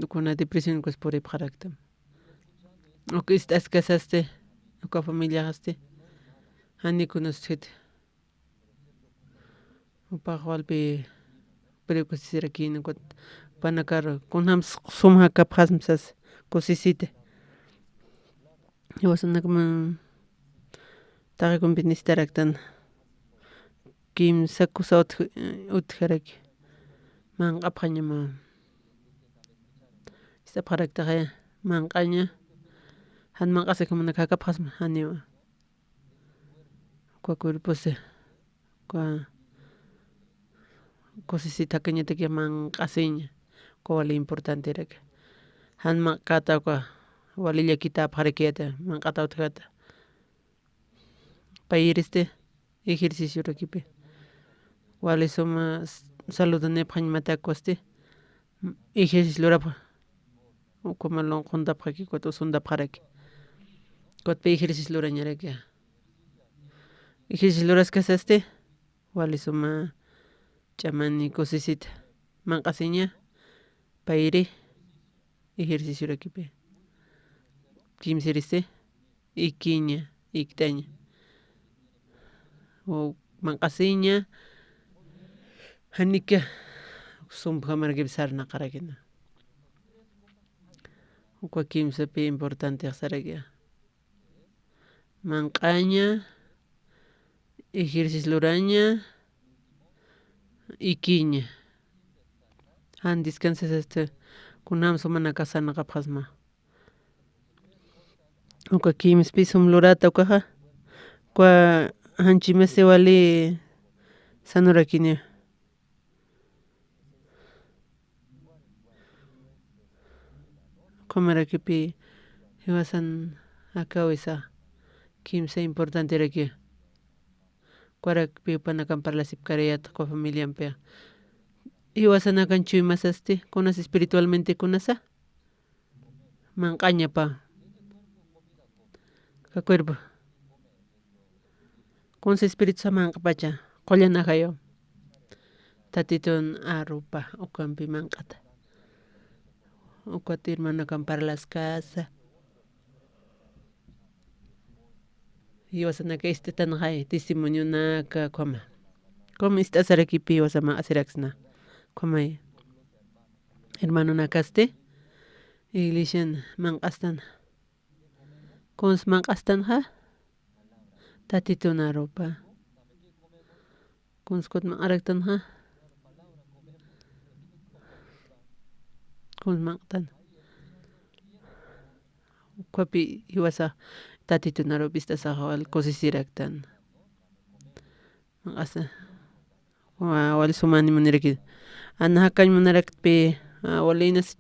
Kuna depresión kus puripxaraktam. Uk ist'askasasti, uka familiaxasti. Jani kunaskhit. Jupax walpi preocupasirakïna, ukat jupanakar kunjams sum jakapxasma sas kusisita. Jiwasanakman taqi kumpinistaraktana. Kimsa kusa utj-, utjaraki. Manq'apxañama. Ist'apxaraktaxaya. Manq'aña. Jan manq'asaki jumanaka jakapxasma, janiwa. Uka cuerposi, uka kusisita jakañataki manq'asiña, uka wali importanteraki. Jan manq'ata uka wali llakitäpxarakiyata, manq'ata utjata. Payiristi ejerciciorakipi. Wali suma s-, saludanipxañmatakasti, ejercicio lurapxa. Ukhama lunq'untapxaki, ukat usuntapxaraki. Ukatpi ejercicio lurañaraki. Ejercicio luraskasasti, wali suma ch'amani kusisita. Manq'asiña, payri, ejerciciorakipi. Kimsirisi, ikiña, ikt'aña. O manq'asiña, janika, sumpjamarakip sarnaqarakina. Uka kimsapi importante saraki. Manq'aña, ejercicio luraña, ikiña. Jan descansas, este, kunam sumanaka sarnaqapxasma. Uka kimspi sum lurata ukaxa, uka janchimasi wali sanurakini. Ukhamarakipi jiwasan akawisa kimsa importanteraki. Ukarakpi jupanakan parlasipkarayät uka familiampi. Jiwasanakan chuymasasti, kunas espiritualmente kunasa. Manq'añapa. Ka cuerpo. Kunsa espiritusa manq'pacha, qullan ajayu. Tatitun arupa, ukampi manq'ata. Ukat hermanokan parlaskasa. Jiwasanaka ist'atanxay, testimonionaka, ukhama. Ukhama ist'asarakipi jiwasa manq'asiraksna. Ukhamay. Hermanonakasti, iglesian manq'astan. Kuns manq'astanxa, Tatitun arupa. Kuns kut manq'araktanxa. Kuns manq'tan. Ukhapi jiwasa Tatitun arupa ist'asaxa wal kusisiraktan. Manq'asa. Wa-, wal sumani muniraki. Ana jakañ munarakpi, a, wal inas.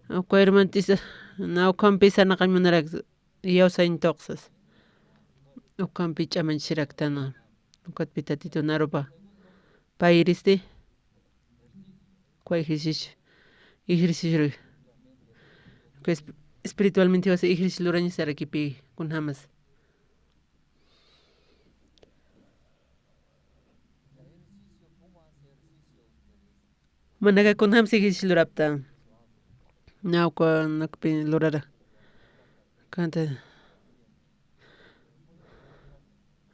Uka hermantisa, na ukhampi sarnaqañ munarak, iyawsañ tuqsas. Ukhampi ch'amañchiraktana. Ukatpi Tatitun arupa. Payristi. Uka ejercicio, ejercicio. Uka esp-, espiritualmente wasa ejercicio lurañasarakipi, kunjamas. Manaka kunjam sigi lurapta. Nawka nakpi lurara. Kanta.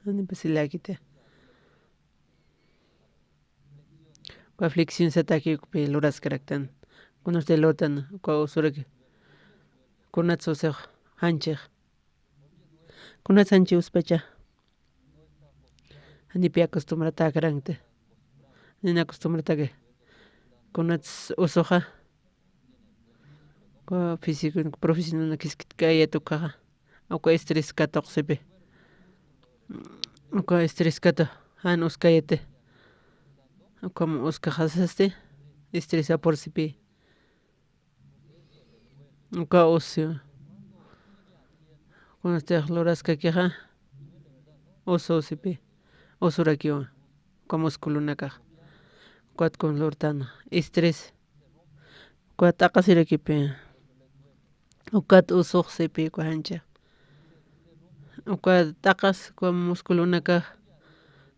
Ani pasilakita. Uka aflicción sataki ukpi luraskaraktan. Kunas de lotan, uka usuraki. Kunats usax, janchix. Kunats janchi uspacha. Janipi acostumbrata karankta. Nin acostumbrata que. Kunats usuxa. Uka físico, profesional kiskit kayat ukaxa. Uka estrés katuqsipi. Uka estrés katu, jan uskayati. Uka uskaxasasti. Estrés apursipi. Uka usi. Kunastix luraskakixa. Usu usipi. Usurakiwa. Uka musculonakax. Ukat kun lurtana. Estrés. Uka t'aqasirakipi. Ukat usuxsipi uka jancha. Uka t'aqas uka musculonakax.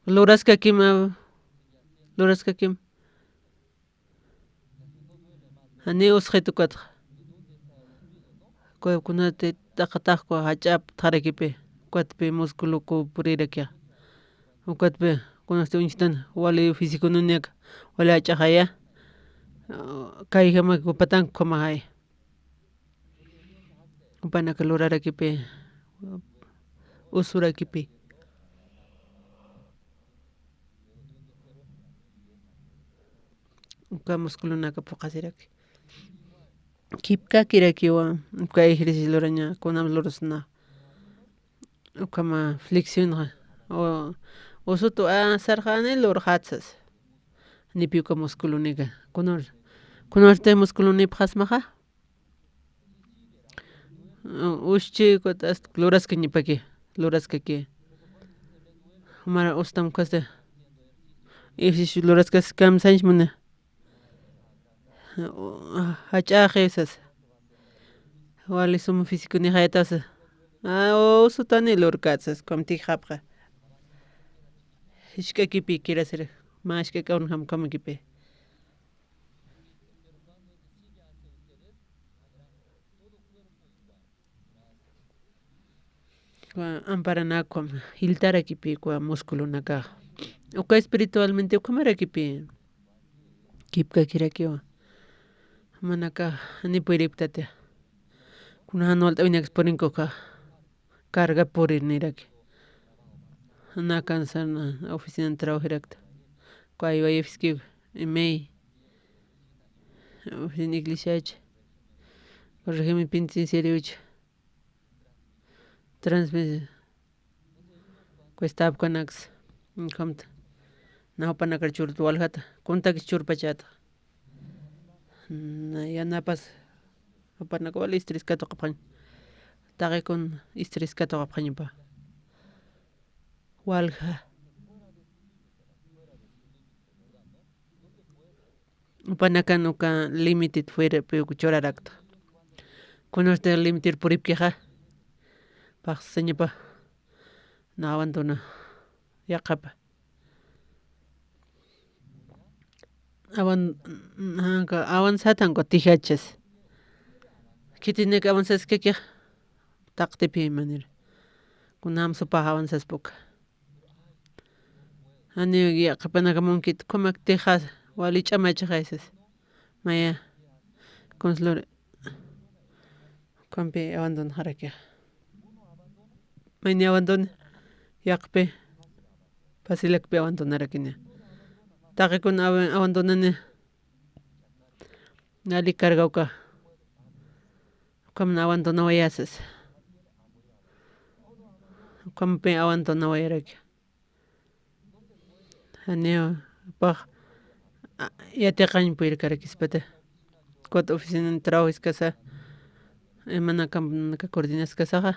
Luraskakima. Luraskakim. Jani usxit ukatxa. Uka kunati t'aqatax uka jach'ap tharakipi. Ukatpi musculo ku purirakixa. Ukatpi kunasti uñchtan wali físico nuniak wali jach'axaya. Kayjama upatank ukhamaxay. Upanaka lurarakipi. Usurakipi. Uka musculonaka puqasiraki. Kipkakirakiwa, uka ejercicio luraña, kunam lurusna. Ukama flexión, o, usutu, a, sarxani lurxatsas. Nipi uka musculonika. Kunur, kunurte musculonipxasmaxa. Uxchi, ukat ast-, luraskañapaki, luraskaki. Mara ustam kasta. Ejercicio luraskas kamsañch muna. Jach'axi sas. Wali suma físico nixayatasa. A, usutani lurkatsas, ukham tijxapxa. Jisk'akipi kirasiri. Mä ask'ak'awn jamkamakipi. Amparanakwa jiltarakipi, ukwa musculonakax. Uka espiritualmente ukhamarakipi. Kipkakirakiwa. Jumanakax ni puyripktati. Kuna jan walt'awinakis purinkuka. Carga purir niraki. Na cansar na oficinan trabajirakta. Ukwa aywayapxiskiw, imay. Oficina iglesiacha. Régimen penitenciariocha. Transmisión. Cuestapkanaksa. Ukhamta. Na jupanakar churta waljata. Kuntakis churpachata. Na yanapas. Jupanaka wali istris katuqapxañ. Taqikun istris katuqapxañapa. Walja. Jupanakan uka limited fuera, pi uka churarakta. Kunasti limited puripkixa. Paxsañapa. Na abandona. Yaqhapa. Avan-, janka, avanzat janka tijachas. Khitinak avanzaskakix taqtipi manera. Kunam supax avanzaspuka. Janiw yaqhipanakamunkit, ukhamak tixas, wali ch'amachaxaysas. Maya, consular, ukhampi abandonxarakixa. Mayni abandona, yaqhipi, Pasilakpi abandonarakini. Taqikuna aban-, abandonani, nali cargawka. Ukhamna abandonawayasas. Ukhampi abandonawayaraki. Janiw, pax, a, yatiqañ purirkarakispati. Cuatro oficinan trabajiskasa, imanakampnaka coordinaskasaxa.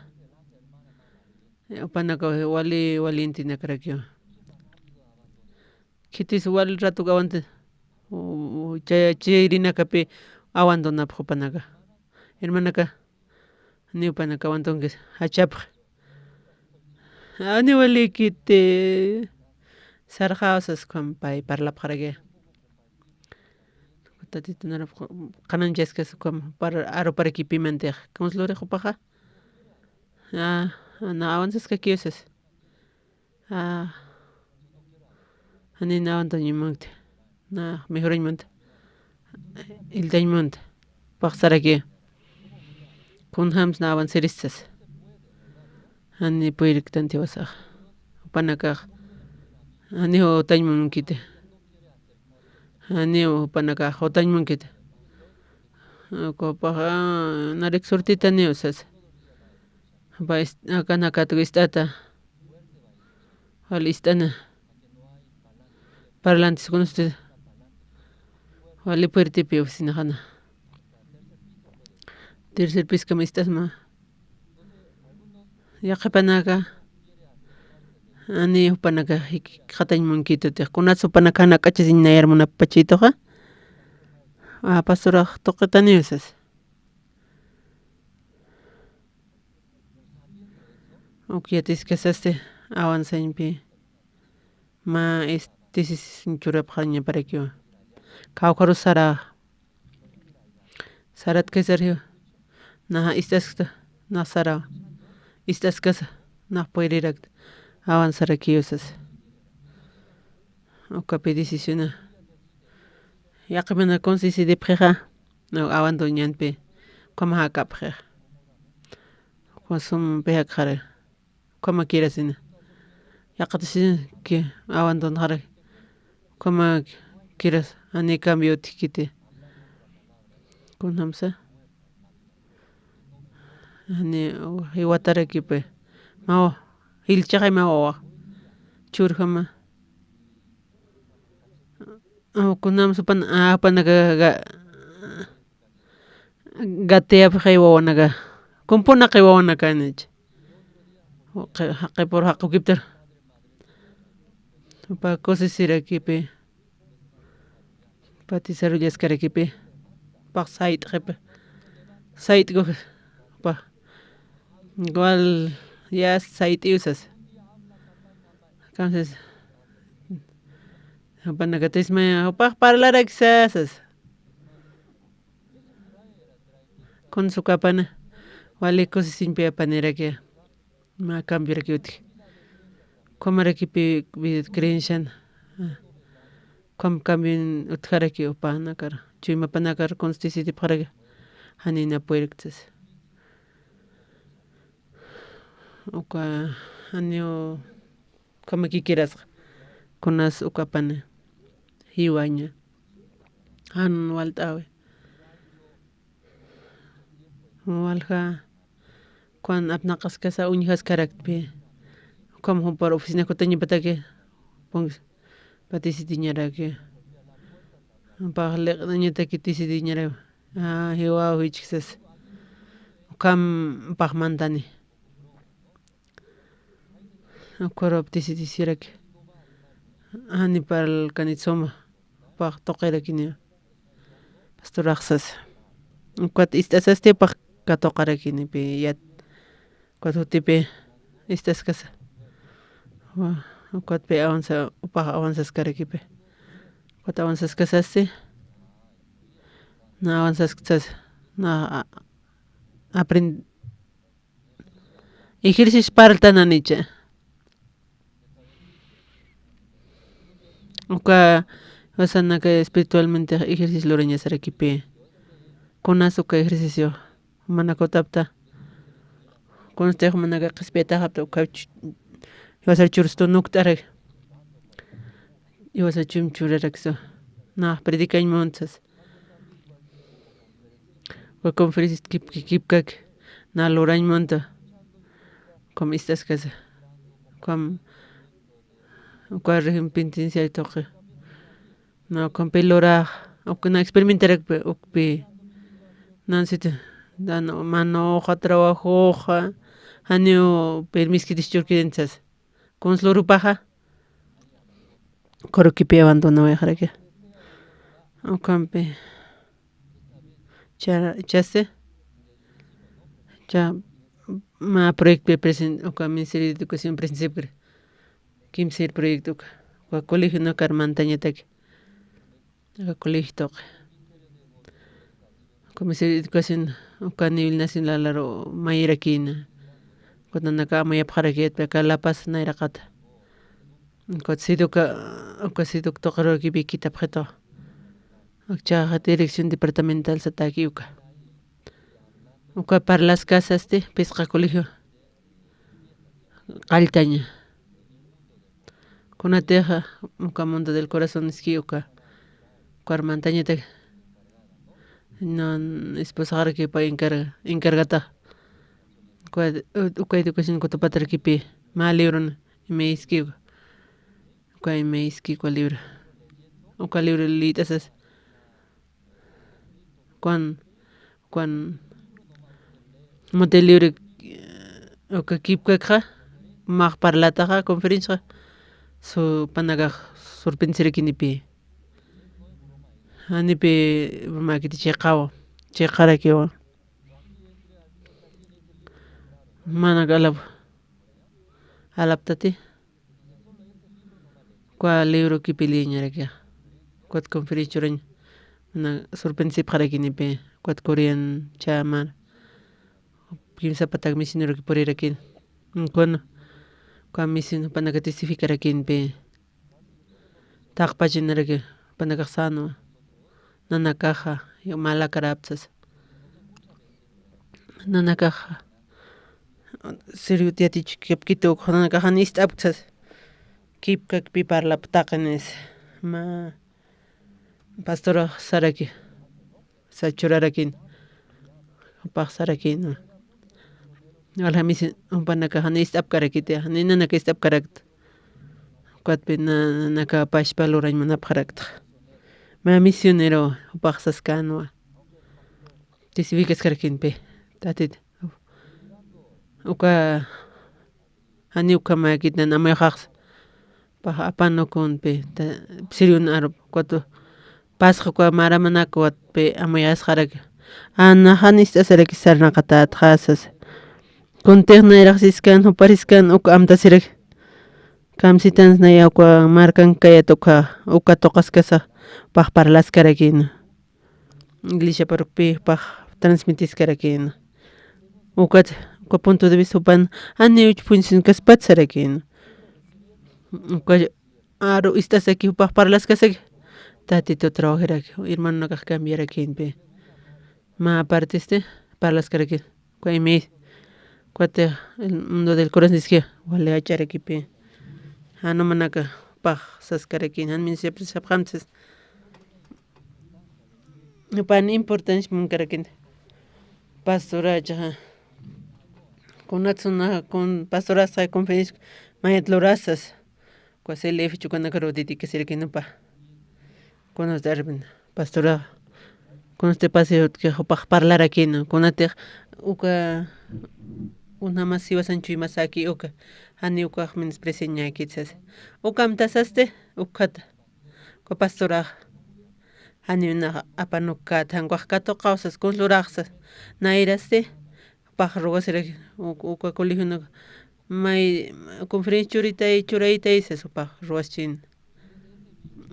Jupanaka wali, wali entiendenakarakiwa. Khitis wali ratuk aguante, u, u, chay, chayrinakapi abandonapx jupanaka. Hermanaka, ni jupanaka abandonkis, jachapx. Ani walikiti, sarxawsas ukham pay parlapxaraki. Tatita narap qananchaskas ukham par, aruparakipimantix. Kunslurix jupaxa. A, na avanzaskakiw sas. A, jani na abandonañamunkti. Na mejorañamunta. Illtañamunta. Paxsaraki. Kunjams na avanzarista sas. Jani purirktanti jiwasax. Jupanakax. Jani jutañamunkiti. Jani jupanakax jutañamunkiti. Jupaxa, narik surtitaniw sas. Jupa ist-, akanakatwa ist'ata. Wali ist'ana. Parlantes con usted. Wali puertipi oficinaxana. Tercer piskam ist'asma. Yaqhipanaka. Ani jupanaka jikxatañ munkitutix. Kunats jupanaka janak'achasiñ nayar munapachituxa. A, pastorax tuqitaniw sas. Uk yatiskasasti avanzañpi. Mä, este, tesis churapxañaparakiwa. Kawkharus sara. Sarat kaysarjiwa. Naxa ist'askta, nax sarawa. Ist'askasa, nax puedirirakta. Avanzarakiw sas. Ukapi decisiona. Yaqhimana kunsi sidipxixa. No, abandoñanpi, ukhamax jakapxix. Ukham sum pijakxara. Ukhama kirasina. Yaqhatasin ki abandonxara. Ukhama kiras, ani cambio utjkiti. Kunjamsa. Ani jiwatarakipi. Mawa, jilchaxay mawa. Churjama. Kunam supan, a, panaka ga-, gateapxay wawanaka. Kumpunaqay wawanaka nich. Jaqi-, jaqipur jaqukiptar. Jupa kusisirakipi. Jupa tisarullaskarakipi. Jupax sayt'xipi. Sayt'ku jupa. Igual ya sayt'iw sas. Entonces, Jupanakatisma, jupax parlarakisa sas. Kuns uka apana, wali kusisiñpi apaniraki. Mä cambioraki utji. Ukhamarakipi vida creencian, ah, ukham cambion utjaraki jupanakar. Chuymapanakar kuns decidipxaraki. Janina puerksas. Uka janiw ukhamakikirasqa. Kunas uka apana jiwaña. Jan walt'äwi. Walja, ukan apnaqaskasa uñjaskaraktpi. Ukham jupar oficina kutañapataki. Punks, pa decidïñaraki. Jupax liq'nañataki decidïñaraki. Ah, jiwaw jichksas. Ukham jupax mantani. Ukharup decidïsiraki. Jani parlkani suma. Jupax tuqirakini. Pastorax sas. Ukat ist'asasti jupax katuqarakinipi yat. Ukat jutipi ist'askasa. Wa-, ukatpi avanza, jupax avanzaskarakipi. Ukat avanzaskasasti. Na avanzaskasas. Na a-, aprend-, ejercicio parltananicha. Uka, o sea, naka espiritualmente ejercicio lurañasarakipi. Kunas uka ejercicio. Manakutapta. Kunstix manaka qhispiyataxapta uka ch-, iwasar churstu nukt'arak. Iwasar chum churaraksu. Nax predicañ muntsas. Uka conferencia kip-, kipkak na lurañ munta. Ukham ist'askasa. Ukham, uka régimen penitenciario tuqi. Na, ukhampi lurax, ukna experimentarakpi, ukpi. Nansiti, dan, manoxa, trabajoxa, janiw permiskiti churkirintsas. Kuns lurupaxa. Kurukipi abandonawayxaraki. Ukhampi. Cha, chasi. Cha, mä proyecto presen-, uka Ministerio de Educación principio. Kimsir proyecto uka. Uka colegio nakar mantañataki. Uka colegio tuqi. Uka Ministerio de Educación, uka nivel nacional laru mayirakina. Uka nanaka amuyapxarakiyatpi aka La Paz nayraqata. Uka SIDUC, uka SIDUC tuqirurakipi kitapxitu. Akchaxa dirección departamental sataki uka. Uka parlaskasasti, pisqa colegio. Qalltaña. Kunatixa, uka mundo del corazón iski uka. Ukar mantañataki. Nan esposaxarakipa encarga, encargatax. Uka, uka educación kutapatarakipi. Mä librona, ima iski uka. Uka ima iski uka libro. Uka libro liyt'asas. Ukan, ukan, mute libre, eh, uka kipkakxa, max parlataxa, conferenciaxa, su panakax surpensirakinipï. Janipi, makiti chiqawa, chiqarakiwa. Manak alap-, alaptati. Uka libro kipiliñarakixa. Ukat conferencia churañ. Mana surpensipxarakinipi. Ukat Korean chämar. Kimsa patak misioneroki purirakin. Ukan, uka mision jupanaka testificarakinpi. Taqpachinaraki, jupanakax sänwa. Nanakaxa, malakarapsas. Nanakaxa, sirviut yatichkapkituk, nanakaxa nist'apksas. Kipkakpi parlaptaqinïs. Mä pastorax saraki. Sa churarakin. Jupax sarakin. Walja misin, jupanakaxa nist'apkarakiti, ni nanaka ist'apkarakta. Ukatpi na-, nanaka pachpa lurañ munapxarakta. Mä misionero jupax saskänwa. Testificaskarakimpi. Tatit. Uka jani ukhamäkit nan amuyxaxsa. Pax apanukunpi, ta, sirviun arup, ukat pasxa uka mara manak ukat pi amuyasxaraki. Ana jan ist'asaraki sarnaqatätxa sasa. Kuntix nayrax siskan, jupar siskan, uk amtasiraki. Kamsitans naya uka markan kayat uka, uka tuqaskasa pax parlaskarakïna. Iglesiaparukpi pax transmitiskarakïna. Ukat, uka punto de vista jupan, janiw funcionkaspat sarakïna. Uka aru ist'asaki jupax parlaskasaki. Tatitu trabajiraki, hermanonakax cambiarakïnpi. Mä partisti parlaskarakïna. Uka email, ukat el mundo del corazón diski, wali jach'arakipi. Jan umanaka pax saskarakïna, jan ministrapis sapxamtis. Jupan importancia munkarakïna. Pastorachaxa. Kunatsa na, kun, pastorasxa conferencia mayat lurasas. Uka C L F chukanakaru dedicasirakïna jupa. Kunas darwin, pastora, kunasti pasi utki jupax parlarakïna, kunatix uka, unamas siwasan chuymasaki uka, jani ukax menospreciañäkit sas. Ukamtasasti, ukkhat, uka pastorax, jani unax apanukkat, jan ukax katuqaw sas, kuns lurax sas, nayrasti, pax ruwasiraki, uk-, uka colegionaka, may conferencia churitay, churaytay sas, pax ruwaschin.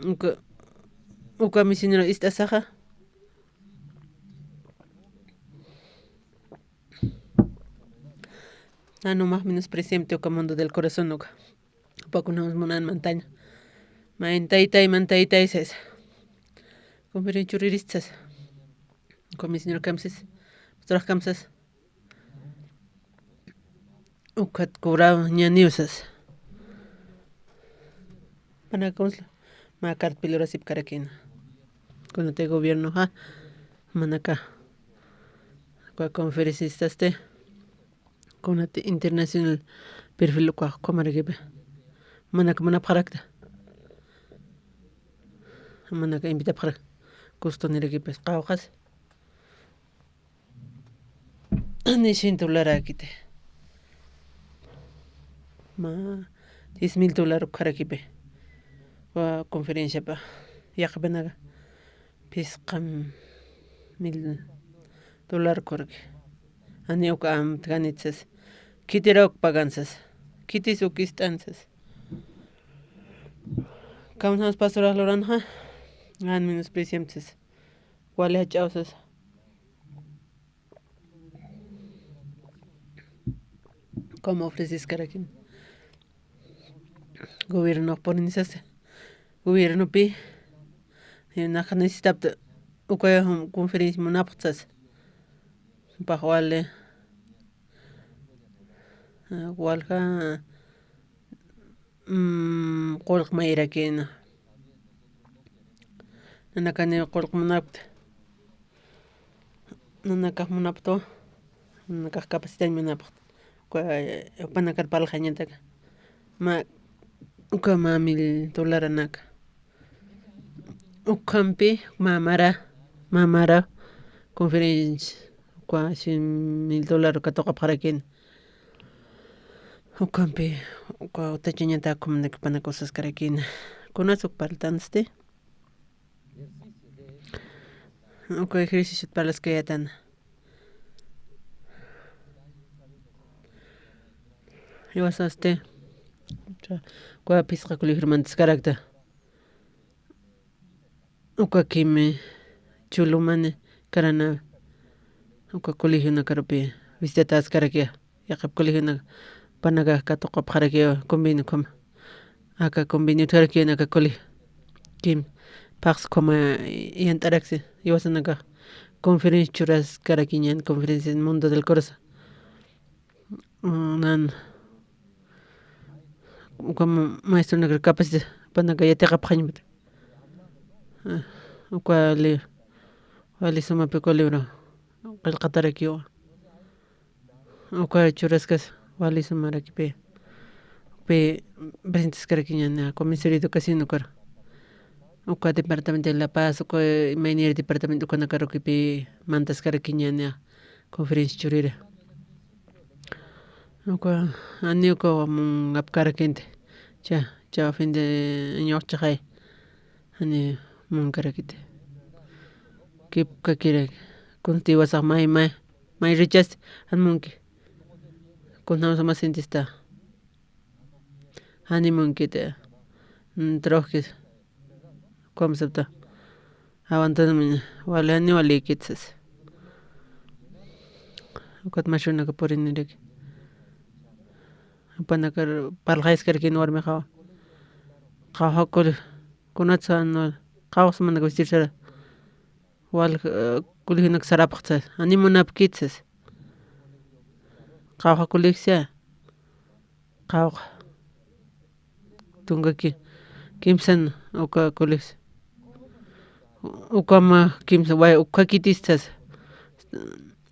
Uka, uka misionero ist'asaxa. Jan umax menospreciamti uka mundo del corazón uka. Jupakunamas munan mantaña. Mayn taytay, man taytay sas. Conferencia churiristas. Uka misionero kamsis. Pastorax kamsas. Ukat cobrado ñaniw sas. Manaka unsla. Mä cartpi lurasipkarakïna. Kunati gobiernoxa. Manaka. Uka conferencistas te. Kunati internacional perfil ukax ukhamarakipi. Manaka munapxarakta. Manaka invitapxarak. Kustunarakipis qawqas. Ni cien dolarakiti. Mä diez mil dólar ukharakipi. Wa conferenciapa yaqhipanaka phisqa mil dólar ukharaki. Ani uk amtkanit sas. Khitirak pagan sas. Khitis uk ist'an sas. Kamsans pastorax luranxa. Jan menospreciamti sas. Wali jach'aw sas. Como ofreciskarakin. Gobiernox ponen sas. Gobiernopi. Nax necesitapta uka conferencia munapxta sas. Pax wali. Walja. Mm, qullq mayrakïna. Nanakaniw qullq munapkta. Nanakax munaptwa. Nanakax capacitañ munapxta. Uka, jupanakar parlxañataka. Mä, uka mä mil dolaranaka. Ukhampi, mä mara, mä mara, conferencia, uka cien mil dólar katuqapxarakïna. Ukampi, uka utachañatak jumanakapanak usaskarakïna. Kunas uk parltansti? Uka ejerciciot parlaskayätana. Jiwasasti. Uka phisqa colegioru mantaskarakta. Uka kimi chulumani karana uka colegionakarupi visitatäskarakiwa. Yaqhip colegionaka panakax katuqapxarakiwa convenio ukhama. Aka convenio utjarakiwa aka colegio. Kim phaxs ukhama yant'araksi jiwasanakax conferencia churaskarakiñan, conferencia mundo del corazón. Mm, nan. Uka ma-, maestronakar capacita, panaka yatiqapxañamata. Ah, uka li-, wali sumapi uka libro qillqatarakiwa. Uka churaskas wali sumarakipi. Pi presentaskarakiñäni, Comisario de Educación ukar. Uka departamento de La Paz, uka imaynir departamento ukanakarukipi mantaskarakiñäni. Conferencia churira. Uka, ani uka mun apkarakïnti. Cha, cha fin de año chaqay. Ani munkarakïnti. Kipkakiraki. Kunsti jiwasax may, may, may rechazti, an munki. Kunjamsa masintista. Animunkit, eh, mm, trabajkit. Ukham sapta. Aguantanamaña, wali, ani walikit sas. Ukat mashunaka puriniraki. Jupanakar parlxayaskarakin warmixawa. Qawqha kul-, kunatsa no, qawqha samanaka vestir sara. Wal, eh, colegionak sarapxta sas. Ani munapkit sas. Qawqha colegio sas. Qawqha. Tunka ki-, kimsan uka colegio. Ukama kimsa, way, uka kitistas.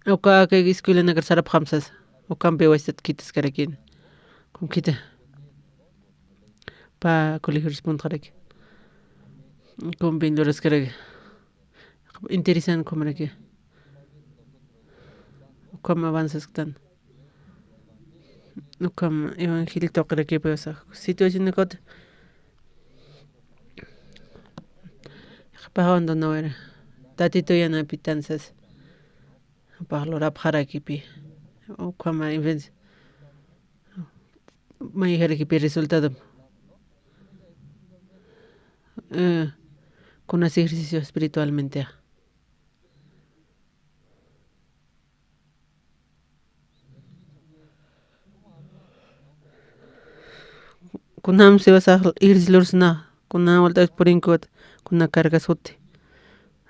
Uka aka escuelanakar sarapxam sas. Ukampi waysat kitaskarakin. Kum kita. Pä colegio responderaki. Kumpin luraskaraki. Interesante ukhamaraki. Ukham avanzasktan. Ukham evangelio tuqirakipi, o sea, situación de cot-, qhipax abandonawayra. Tatitu yanapitan sas. Jupax lurapxarakipi. Ukhama influencia. Mayjarakipi resultado. Eh, kunas ejercicio espiritualmente. Kunam siwasax ejercicio lursna, kuna walt'as purinkut, kuna cargas uti.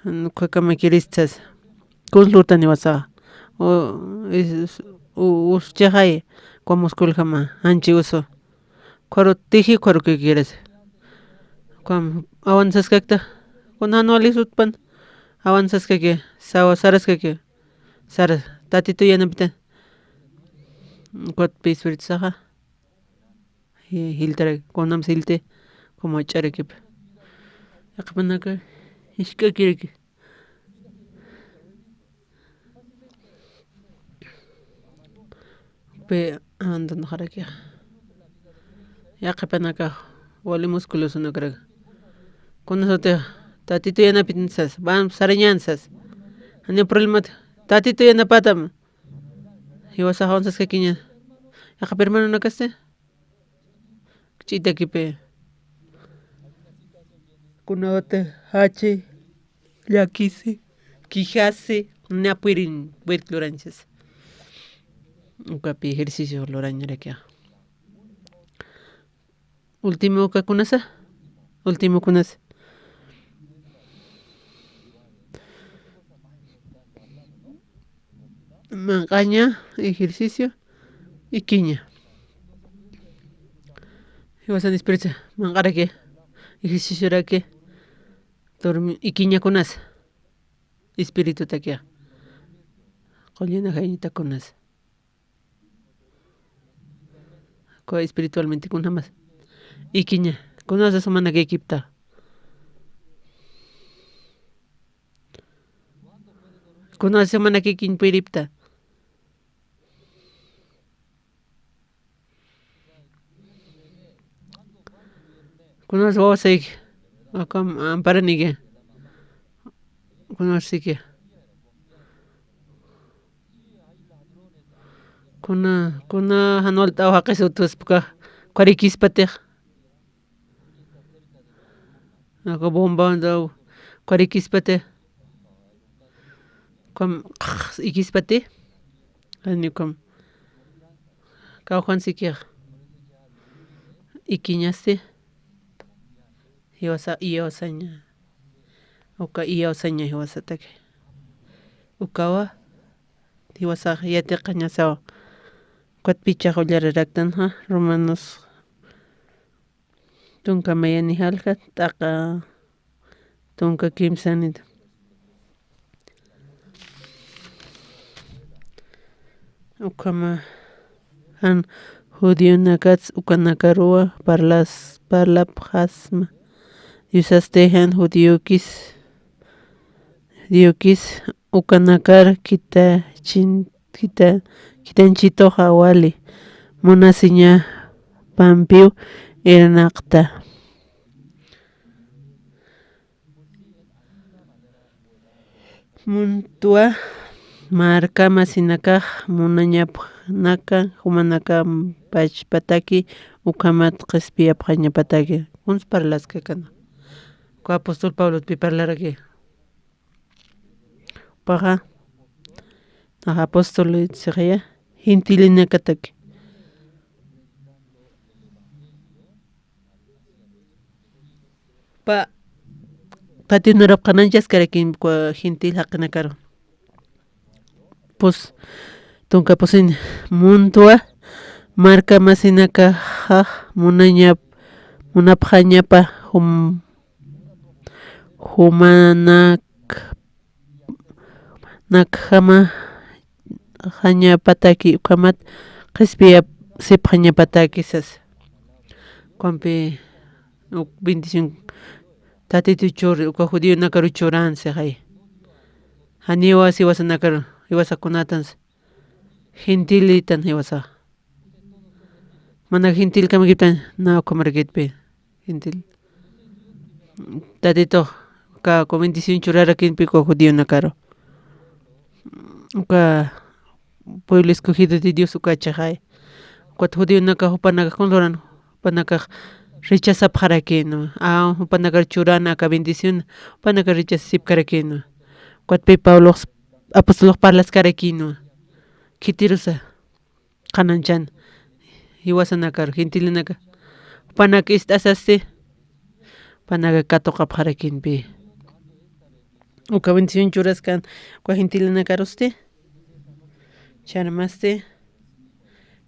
Ukhakamaki ristas. Kus lurtani wasaxa. U-, is-, u-, uschaxay, uka musculjama, anchi usu. Ukharu tiji, ukharu kikiras. Ukham avanzaskakta. Kuna no alisutpan. Avanzaskaki, sawa saraskaki. Saras, Tatitu yanapitan. Ukat pi espíritu saxa. Ji-, jiltaraki, kunam jilti, como ach'arakipi. Yaqhipanaka, jisk'akiraki. Pi, andan jarakixa. Yaqhipanaka, wali musculosonakaraki. Kunasutix, Tatitu yanapitan sas, van sarañan sas. Janiw problemat, Tatitu yanapatam. Jiwasax avanzaskakiña. Yaqhip hermanonakasti. Ch'itakipi. Kunawata jachi, llakisi, quejasi, na puirin, puirit lurañchas. Ukapi ejercicio lurañarakixa. Último uka kunasa, último kunasa. Manq'aña, ejercicio, ikiña. Jiwasan espíritu manq'araki, ejercicioraki, dormi-, ikiña kunasa. Espiritutakixa. Qullana jaynita kunasa. Uka espiritualmente kunjamas. Ikiña. Kunasa sumanakikipta. Kunasa sumanakikiñ puiripta. Kunas wawasayki. Akam amparaniki. Kunas siki. Kuna, kuna jan walt'aw jaqis utjaspa uka, ukharikispatix. Aka bomba daw, ukharikispati. Ukham, ikispati. Jani ukham. Kawkhansikix. Ikiñasti. Jiwasa, iyawsaña. Uka iyawsaña jiwasataki. Ukawa, jiwasax yatiqañasawa. Ukat pichax ullararaktanxa, Romanos tunka mayani jalja, t'aqa tunka kimsanit. Ukhama jan judionakats ukanakaruwa parlas-, parlapxasma. Diosasti jan judiokis, judiokis ukanakar kitachin-, kita-, kitanchituxa wali munasiñapampiw irnaqta. Muntwa marka masinakax munañapxnaka, jumanakampachpataki ukhamat qhispiyapxañapataki. Kuns parlaskakana. Uka apóstol Pablot pi parlaraki. Jupaxa, nax apóstol sixaya, gentilinakataki. Jupa Tatit narapxananchaskarakin gentil jaqinakaru. Pus, tunka pusin muntwa, marka masinakaxax munañap-, munapxañapa jum-, jumanak-, nakjamaxañapataki ukhamat qhispiyasipxañapataki sas. Ukampi uk bendición Tatitu churi, uka judionakaru churan sixay. Janiwa jiwasanakaru, jiwasakunatan, gentilitan jiwasa. Mana gentil kamakitan, na ukhamarakitpi, gentil. Tatitux, uka bendición churarakinpi uka judionakaru. Uka pueblo escogido de Dios uka chixay. Ukat judionakax jupanakax kun luran, jupanakax rechazapxarakïnwa. A, jupanakar churan aka bendición, jupanakar rechazasipkarakïnwa. Ukatpi Pablox, apostolox parlaskarakïnwa. Khitirusa qhanañchan, jiwasanakar, gentilinaka. Jupanak ist'asasti, jupanaka katuqapxarakïnpi. Uka bendición churaskan, uka gentilinakarusti, charmasti,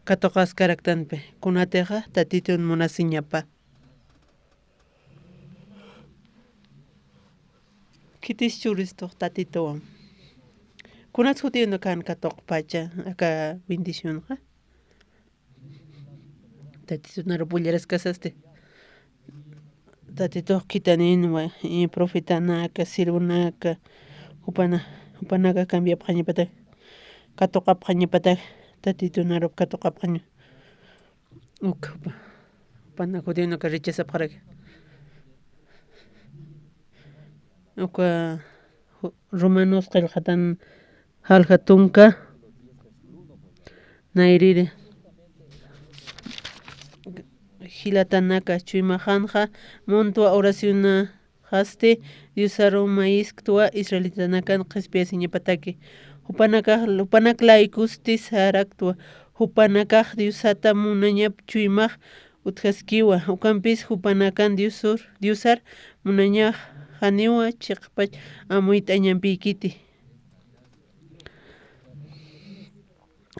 katuqaskaraktanpi, kunatixa, Tatitun munasiñapa. Khitis churistux Tatituwan. Kunats judionakan katuqpacha, aka bendicionxa. Tatitun narup willaraskasasti. Tatitux khithaninwa, i profetanaka, sirvonaka, jupana-, jupanaka cambiapxañapatak, katuqapxañapatak, Tatitun narup katuqapxaña. Uk, jupa-, jupanak judionaka rechazapxaraki. Uka, ju-, Romanos qillqatan jalja tunka, nayrïri. Jilatanaka, chuymaxanxa muntwa oraciona jasti Diosaru mayisktwa israelitanakan qhispiyasiñapataki. Jupanakax, jupanak laykusti saraktwa. Jupanakax Diosata munañap chuymax utjaskiwa. Ukampis jupanakan Diosur, Diosar munañax janiwa chiqpach amuyt'añampïkiti.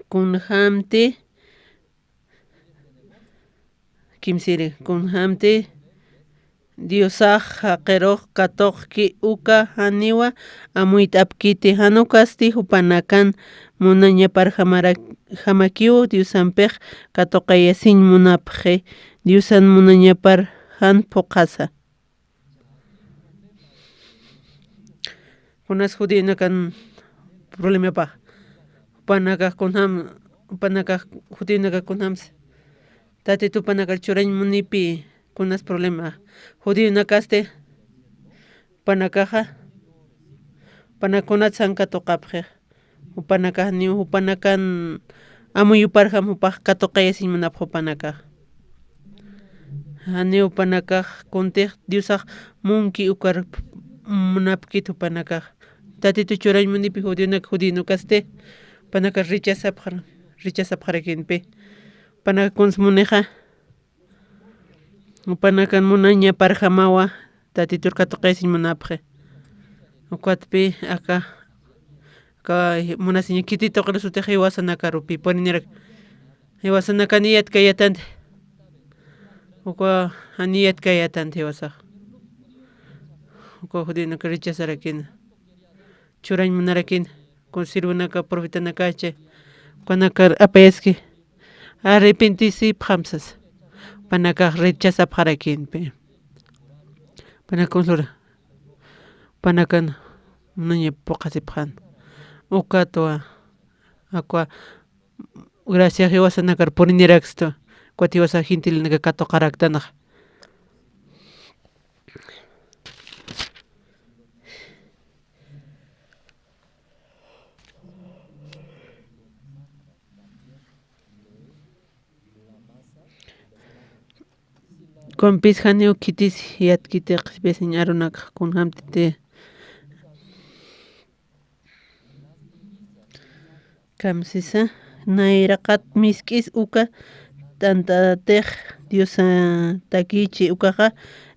Kunjamti Kimsiri, kunjamti Diosax jaqirux katuqki uka janiwa amuyt'apkiti, jan ukasti jupanakan munañaparjamarak-, jamakiw Diosampix katuqayasiñ munapxi, Diosan munañapar jan phuqhasa. Kunas judionakan problemapax. Jupanakax kunjam, jupanakax judionakax kunjamsa. Tatit jupanakar churañ munipi kunas problema. Judionakasti jupanakaxa, jupanak kunatsan katuqapxi. Jupanakax, ni jupanakan amuyuparjam jupax katuqayasiñ munapx jupanakax. Jani jupanakax kuntix Diosax munki ukar munapkit jupanakax. Tatitu churañ munipi judionak, judionakasti jupanakax rechazapxar-, rechazapxarakinpi. Jupanakax kuns munixa. Jupanakan munañaparjamawa, Tatitur katuqayasiñ munapxi. Ukatpi aka, aka munasiña khiti tuqir sutix jiwasanakarupi purinirak. Jiwasanakan iyatkayatanti. Uka jani iyatkayatanti jiwasax. Uka judionaka rechazarakina. Churañ munarakina, kun sirvonaka, profetanakachi, ukanakar apayaski, arrepentisipxam sasa. Jupanakax rechazapxarakinpi. Jupanak kunsa lura. Jupanakan munaña phuqhasipxan. Ukatwa, akwa, gracias jiwasanakar purinirakstu, ukat jiwasa gentilenaka katuqaraktanxa. Ukampis janiw khitis yatkiti qhispisin arunakax kunjamtiti. Kamsisa, nayraqat misk'is uka t'ant'atix diosatakichi ukaxa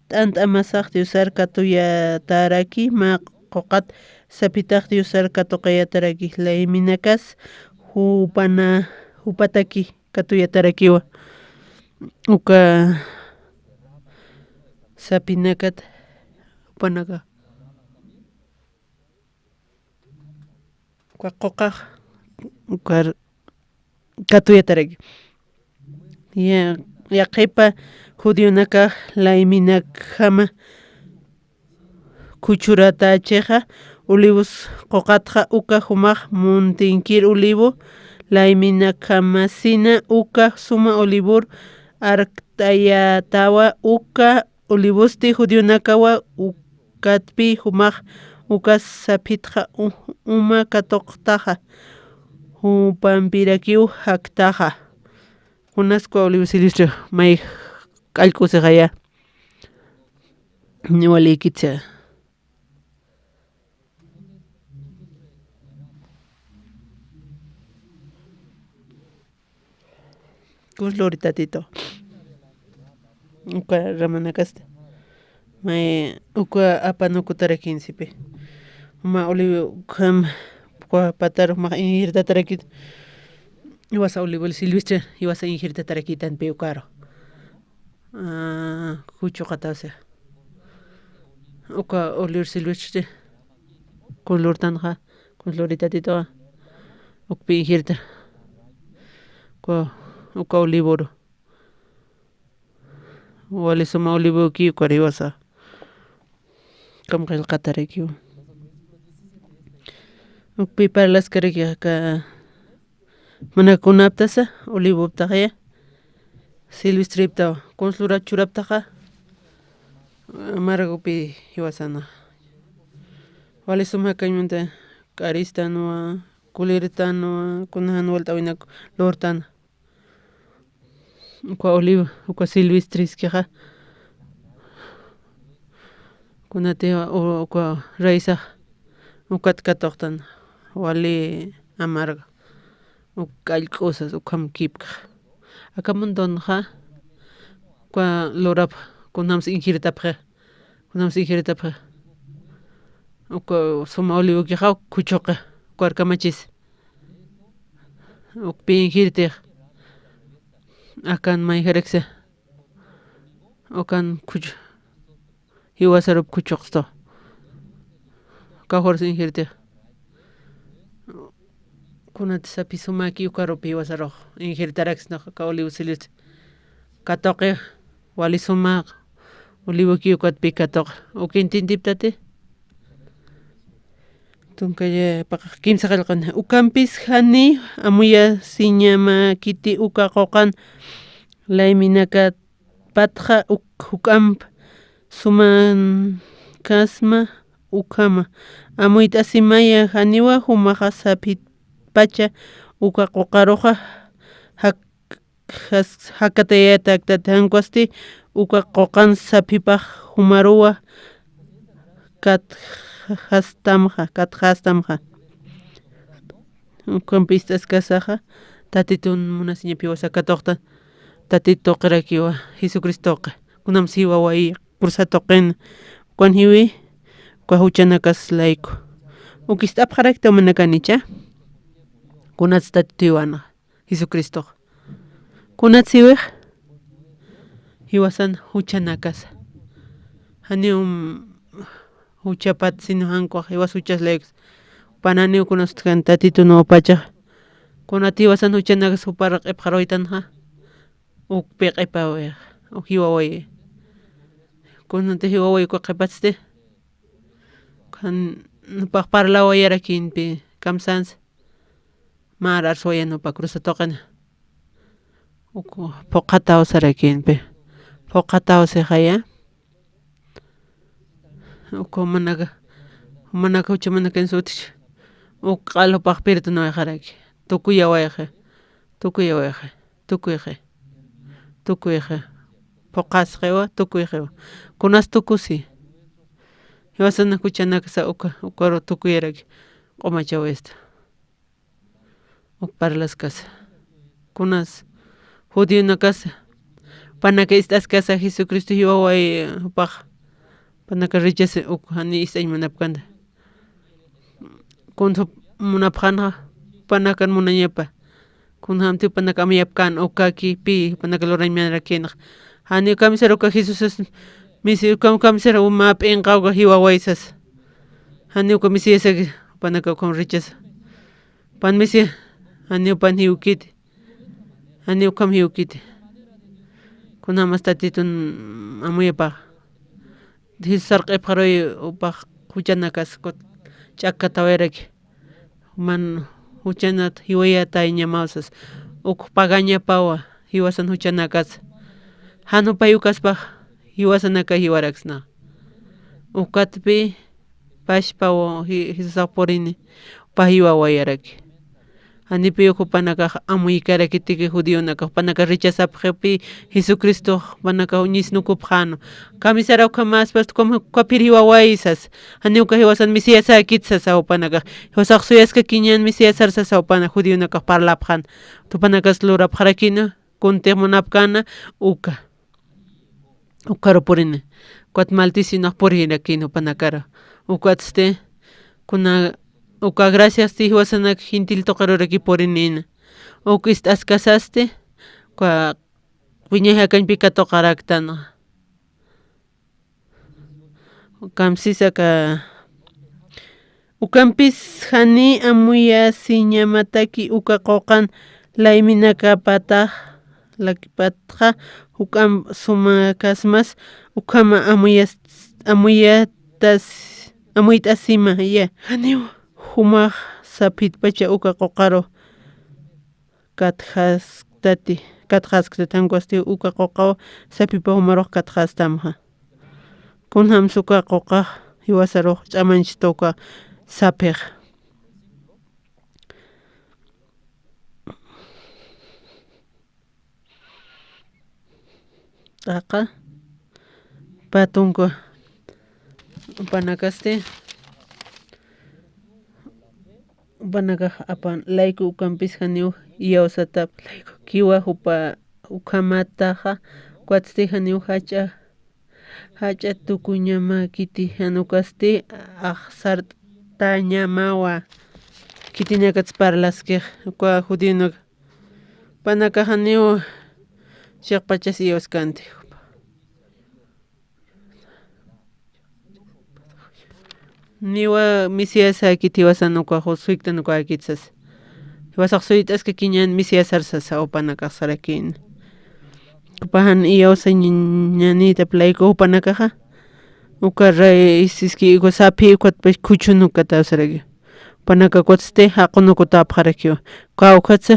t'ant'a masax diosar katuyataraki mä quqat saphitax diosar katuqayataraki layminakas jupana jupataki katuyatarakiwa. Uka saphinakat jupanaka uka quqax uka katuyataraki. Ya, yaqhipa judionakax layminakjama khuchhuratächixa olivos quqatxa uka jumax muntinkir olivo layminakjamasina uka suma olivor arkt'ayatawa uka olivosti judionakawa ukatpi jumax uka saphitxa u- uma katuqtaxa jupampirakiw jaktaxa. Kunaskwa olivo silvestre may k'allk'usixaya. Niwalïkitsa. Kunsluri tatito uka ramanakasta may uka apanukutarakinsipi. Uma olivo ukham uka patar umax injirtatarakit. Iwasa olivo silvestre iwasa injirtatarakitanpi ukaru. Kuchuqatawsa uka olivo silvestre kunslurtanxa kunsluritatituxa ukpi injirta. Uka uka olivoru wali suma olivoki ukar iwasa. Kam qillqatarakiwa. Ukpi parlaskaraki aka manakunaptasa olivoptaxaya silvestreptawa kunslura churaptaxa amargopi jiwasana. Wali suma jakañmanta k'aristanwa kulirtanwa kunajan walt'awinak lurtana. Uka olivo uka silvestreskixa kunati uka raisax ukat katuqtan wali amarga uk k'allk'usas ukham kipkxa. Aka muntunxa uka lurapxa kunjams injirtapxi kunjams injirtapxi. Uka suma olivokixa khuchuqi ukarkamachis ukpi injirtix. Akan mayjaraksa ukan khuch jiwasarup khuchuqstu. Kawjurus injirtix kunat saphisumaki ukarupi jiwasarux injirtaraksnux aka olivo silvestre katuqi wali sumaq olivoki ukatpi katuq uk intintiptati. Tunkallapaqax kimsa qillqan ukampis jani amuyasiñamakiti uka quqan layminakapatxa uk juk'amp sumankasma ukhama amuyt'asimaya janiwa jumaxa saphipacha uka quqaruxa jak jakatayataktat jankwasti uka quqan saphipax jumaruwa katjastamxa katjastamxa. Ukampi ist'askasaxa tatitun munasiñapiwasa katuqta. Tatit tuqirakiwa jesucristoqi kunam siwa wayi kursa tuqin ukan jiwi uka juchanakas layku. Ukist'apxarakta umanakanicha kunats tatitiwanaxa jesucristox. Kunat siwix jiwasan juchanakasa janiw juchapat sino jankwax jiwas juchas laykus. Pananiw kunasutkan tatitun wapachax kunat jiwasan juchanakas jupar q'ipxaruytanxa. Ukpi q'ipawix uk jiwawayi kunati jiwawayi uka q'ipatsti. Kan nupax parlawayarakinpi kamsansa. Mä arswayan upa cruza tuqina uk phuqhataw sarakinpi phuqhataw sixaya. Uk manaka manaka juchamanakan sutich uk q'al upax pirtunawayxaraki. Tukuyawayxi tukuyawayxi tukuyxi tukuyxi. phuqasqiwa, tukuyqiwa. Kunas tukusi. Jiwasan juchanaksa uka, ukaru tukuyaraki q'umachawista. Uk parlaskasa. Kunas judionakasa. Panaka ist'askasa Jesucristo jiwaway, eh, jupax. Panaka rechase uk jani ist'añ munapkanta. Kunsa munapxanxa, panakan munañapa. Kunjamti panaka amuyapkan ukaki pi, panaka lurañ munarakinxa. Jani ukhamisar uka Jesusas, misi ukham, ukhamisar uma p'inqa uka jiwawaysas. Jani uka Mesiasaki, panaka ukham rechasa. Pan Mesías, jani upan jiwkiti. Jani ukham jiwkiti. Kunjamas tatitun amuyapax. Jesús sarq'ipxaruy upax juchanakas kut ch'akkatawayaraki. Man juchanat jiwayatayñamaw sas. Uk pagañapawa jiwasan juchanakas. Jan jupa jiwkaspax jiwasanaka jiwaraksna. Ukatpi pachpaw ji-, Jesusax purini, upa jiwawayaraki. Janipiw jupanakax amuykarakitiki judionakax, jupanaka rechazapxipi Jesucristox, jupanakax uñisnukupxäna. Kamisara ukhamäspas, ukham, ukhapir jiwawaysas. Janiw uka jiwasan Mesiasäkit sasa jupanakax. Jiwasax suyaskakiñän Mesiasar sasa jupanak judionakax parlapxän. Jupanakas lurapxarakïna, kuntix munapkäna, uka. Ukaru purini. Ukat maldicionax purirakïna jupanakaru. Ukatsti, kuna, uka graciasti jiwasanak gentil tuqiruraki purinïna. Uk ist'askasasti, uka wiñay jakañpi katuqaraktanxa. Ukham sisaka, ukhampis jani amuyasiñamataki uka quqan layminakapatax, lakipatxa, juk'amp sumakasmas, ukhama amuyas-, amuyatas-, amuyt'asima, ya. Janiw jumax saphitpacha uka quqaru katxasktati, katxasktati, jan ukastiw uka quqaw saphipax jumarux katxastamxa. Kunjams uka quqax jiwasarux ch'amañchta uka saphix. T'aqa, pä tunka, jupanakasti, jupanakax apan, layku ukhampis janiw iyawsatap, layku kiwa jupa ukhamataxa, ukatsti janiw jach'a, jach'a tukuñamäkiti, jan ukasti axsart'añamawa. Khitinakats parlaskix, uka judionak, jupanakax janiw chiqpachas iyawskanti. Niwa Mesiasäkit jiwasan ukax suykt'an ukäkit sas. Jiwasax suyt'askakiñän Mesiasar sasa jupanakax sarakïna. Jupax jan iyawsañanïtap layku jupanakaxa. Uka ray siski uka saphi ukatpach khuchhun ukataw saraki. Jupanaka ukatsti jaqunukutapxarakiwa. Kawkhatsa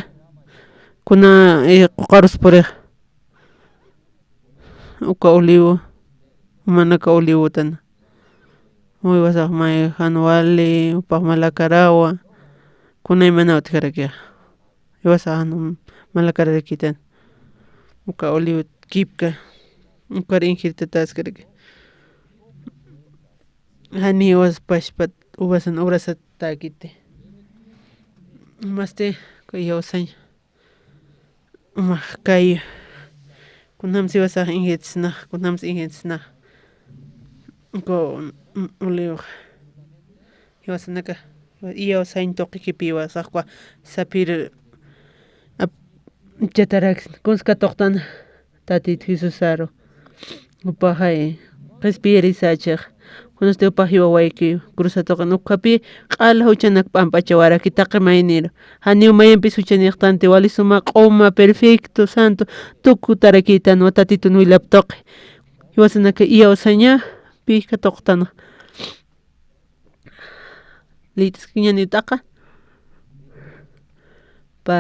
kuna, eh, quqarus purixa. Uka olivo, jumanaka olivotana. Uywasax may jan wali, jupax malakarawa, kunaymanaw utjarakixa. Uywasax jan malakararakitana. Uka olivo kipka, ukar injirtataskaraki. Jani uwas pachpat, uwasan urasatäkiti. Masti, uka iyawsañ. Umax kay, kunjams jiwasax injitsnax, kunjams injitsnax. Uka, mm, olivo. Jiwasanaka, iyawsañ tuqikipï jiwasax uka sapir ap-, chatarak, kunsa katuqtan Tatit Jesusaru. Jupaxay, qhispiyirisächix. Kunasti jupax jiwawayki, cruzatuqin ukhapi, q'ala juchanak p'amp'achawaraki taqi mayniru. Janiw mayampis juchanïxtanti, wali suma, q'uma, perfecto, santo, tukutarakïtanwa Tatitun wilap tuqi. Jiwasanaka iyawsaña, pï katuqtanxa. Liyt'askiñäni t'aqa. Pä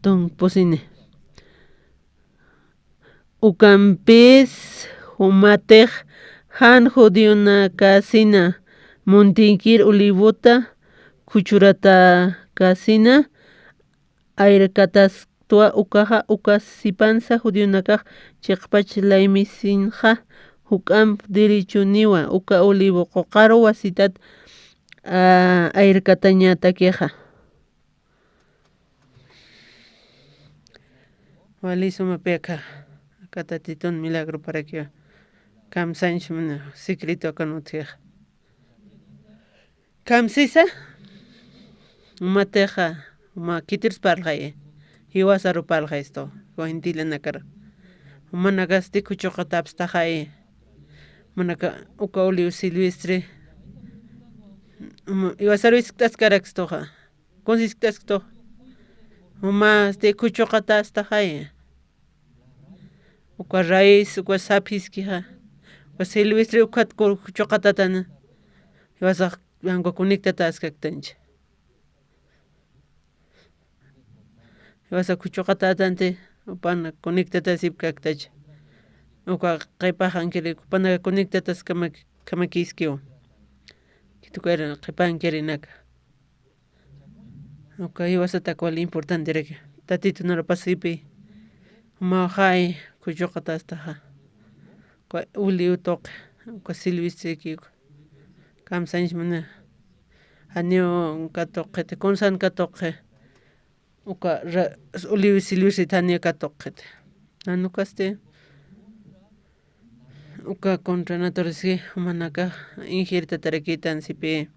tunka pusini. Ukampis jumatix jan judionakasina muntinkir olivota khuchhuratakasina ayrkatas-, Ukaxa, uka sipansa judionakax chiqpach laymisinxa, juk'amp derechoniwa uka olivo quqaru wasitat, a, ayrkatañatakixa. Wali sumapï aka, aka Tatitun milagroparakiwa. Kamsañch mana secreto akan utjixa. Kamsisa, umatixa, uma khitirus parlxay, jiwasaru parlxaystu, jiwa gentillanakar. Umanakasti khuchuqatapstaxay, umanaka uka olivo silvestre, uma, jiwasaru jiskt'askarakstuxa, kuns jiskt'asktu, umasti khuchuqatastaxay. Uka raíz, uka saphiskixa, uka silvestre ukhat ku-, khuchuqatatana. Jiwasax, jan uka conectataskaktancha. Jiwasa khuchuqatatanti, upan conectatasipkaktacha. Uka qhipaxankiri, upanaka conectatas kama-, kamakiskiwa. Khitukayra qhipankirinaka. Uka jiwasatak wali importanteraki. Tatitunar pasipi, jumaxay khuchuqatastaxa. Uka olivo tuqi, uka silvestrekiw. Kamsañch mana. Janiw katuqiti, kunsan katuqi. Uka ra-, olivo silvestret janiw katuqiti. Jan ukasti. Uka contra naturaleza jumanaka injertatarakïtan sipi.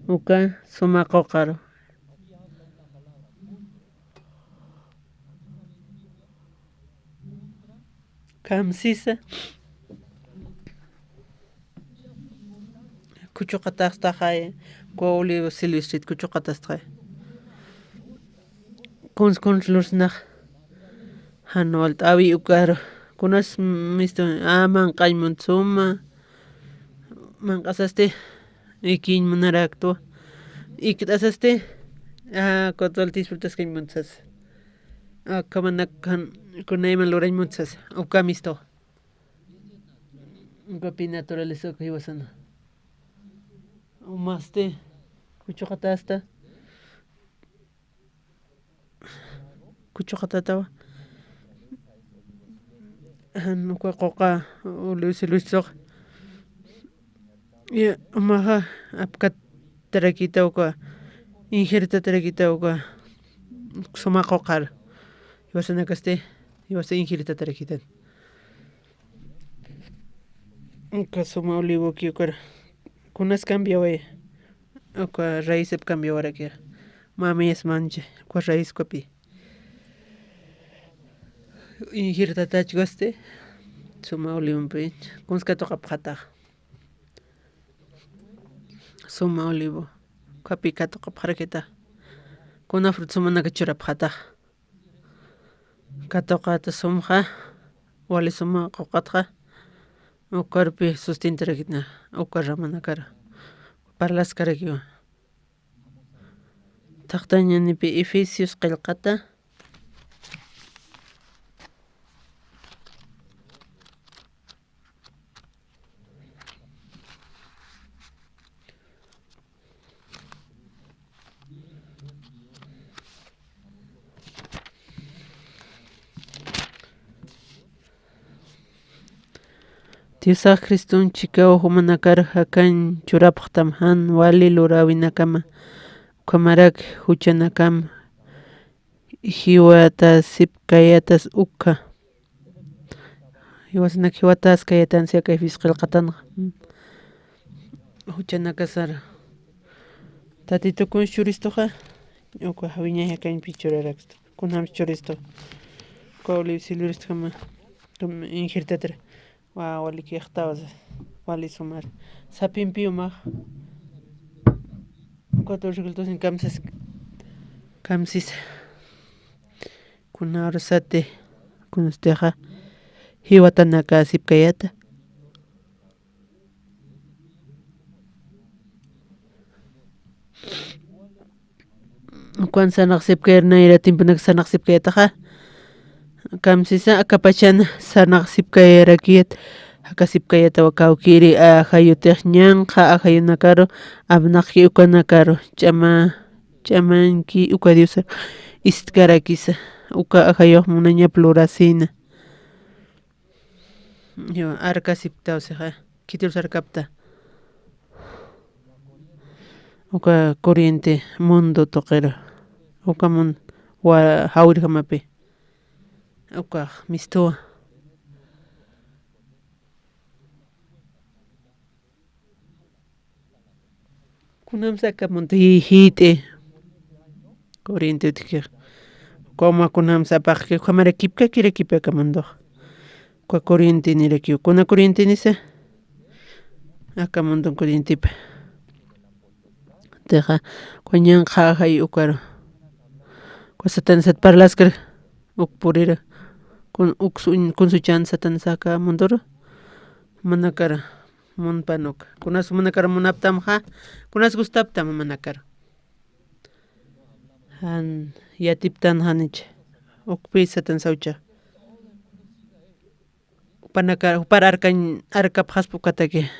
Uka suma quqaru. Kamsisa. Khuchuqatastaxay, uka olivo silvestret khuchuqatastaxay. Kuns, kuns lursnax. Jan walt'äwi ukaru. Kunas mistu, a, manq'añ munt suma. Manq'asasti, ikiñ munaraktwa. Ikt'asasti, a, control disfrutaskañ munt sas. Akhamanak jan, kunayman lurañ munt sas. Uka mistu. Ukapi naturaleza uka jiwasana. Umasti, khuchuqatasta. Khuchuqatatawa. Jan uka quqa, olivo silvestrex. Ya, umaxa apkatarakïta uka, injertatarakïta uka suma quqar. Jiwasanakasti, jiwasa injertatarakïtan. Uka suma olivoki ukar kunas cambiaway, uka raízap cambiawaraki. Mä miyas manchi, uka raíz ukapi. Injertatachkasti, suma olivompi, kuns katuqapxatax. Suma olivo, ukapi katuqapxarakïta. Kuna fruta sumanaka churapxatax. Katuqata sumxa, wali suma quqatxa, ukarpi sustentarakïtna, uka ramanakar, parlaskarakiwa. Taqtañanipi Efesios qillqata. Diosax Criston chikaw jumanakar jakañ churapxtam jan wali luräwinakama, ukhamarak juchanakam jiwatasipkayatas ukha. Jiwasanak jiwataskayatan siyakay fisqillqatanxa. Juchanakasar. Tatitu kuns churistuxa, uka jawiñay jakañpi churarakstu. Kunjams churistu. Uka olivo silvestrekama, tum injertatara. Wa, wali kixtawasa, wali sumar. Sapimpi umax. Cuatro kiltosin kamsis, kamsis. Kuna urasati, kunastixa, jiwatanaka sipkayata. Ukan sarnaqsipkayar nayra tiemponak sarnaqsipkayataxa. Kamsisa akapachan sarnaqsipkayarakiyat, akasipkayatawa kawkiri ajayutix ñanqha ajayunakaru, apnaqki ukanakaru, ch'ama, ch'amanki uka Diosar istkarakisa. uka ajayux munaña plurasina. Yo, arka siptaw sixa, khitirus arkapta. Uka corriente mundo tuqiru. Uka mun wa jawirjamapi. Uka mistuwa. Kunamsa aka mundo ji-, jit'i. Corriente utjki. Uka uma kunamsa apaqki, ukhamara kipkakirakipi aka mundox. Uka corriente nirakiw. Kuna corriente nisa. Aka mundo corrientepi. Tixa, uka ñanqha ajay ukaru. Uka Satanas sat parlaskir, uk purira. Kun, uk su-, kunsuchan Satanas aka mundoru. Manakar munpan uka. Kunas manakar munaptamxa, kunas gustaptam manakar. Jan yatiptan janich. Ukpi Satanas sawcha. Jupanaka, jupar arkañ, arkapxaspa ukataki.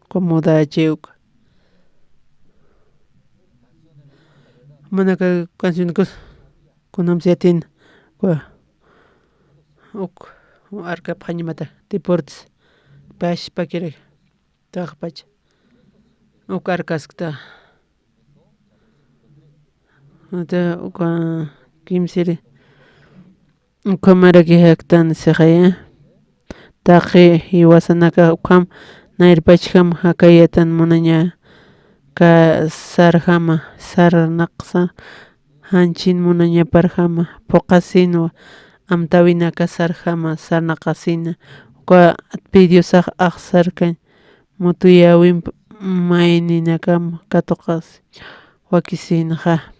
Como dachiw. Manaka canción kus, kunamsa yatin, kua, uk, arkapxañamata, deportes, pash, pakiri, taqpacha. Uk arkaskta. Uta, uka, kimsiri. Ukhamaraki jaktan sixaya. Taqi jiwasanaka ukham nayrpachjam jakayatan munaña ka sarjama, sarnaqsa, janchin munañaparjama, phuqasinwa, amtawinaka sarjama, sarnaqasina. Uka pidiosax axsarkañ, mutuyawimp mayninakam katuqas wakisinxa.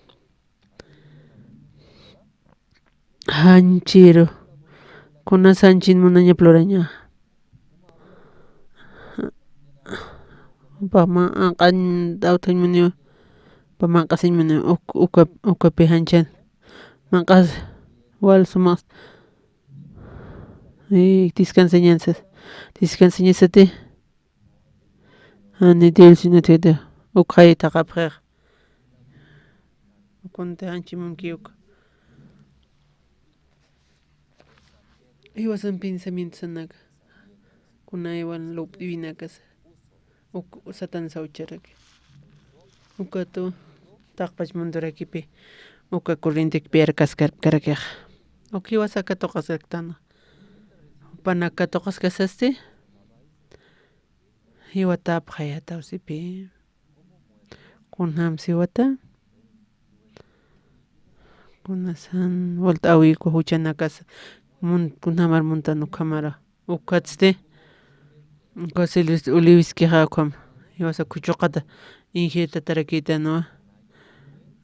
Janchiru. Kunas janchin munaña pluraña. Pama anqañ dawthañ muniw. Pama anqasiñ muniw. Uk-, uka-, ukapi janchan. Manqas wal sumas. Y descansañansas. Descansañasati. Ani Dios inatida, ukxay taqapxiq. Ukunti janchimunki uk. Jiwasan pensamientosanaka. Kunaywan lup'iwinakas. Uk Satanas sawcharaki. Ukatu taqpach mundorakipi. Uka corrientekpi arkaskarkarakixa. Uk jiwasa katuqaskaktan. Jupanaka katuqaskasasti. Jiwatapxayataw sipi. Kunjam siwata. Kunasan walt'awikwa juchanakas mun-, kunjamar muntan ukhamara. Ukatsti. Uka silvestre oliviskixa ukham. Jiwasa khuchuqata injirtatarakïtanwa.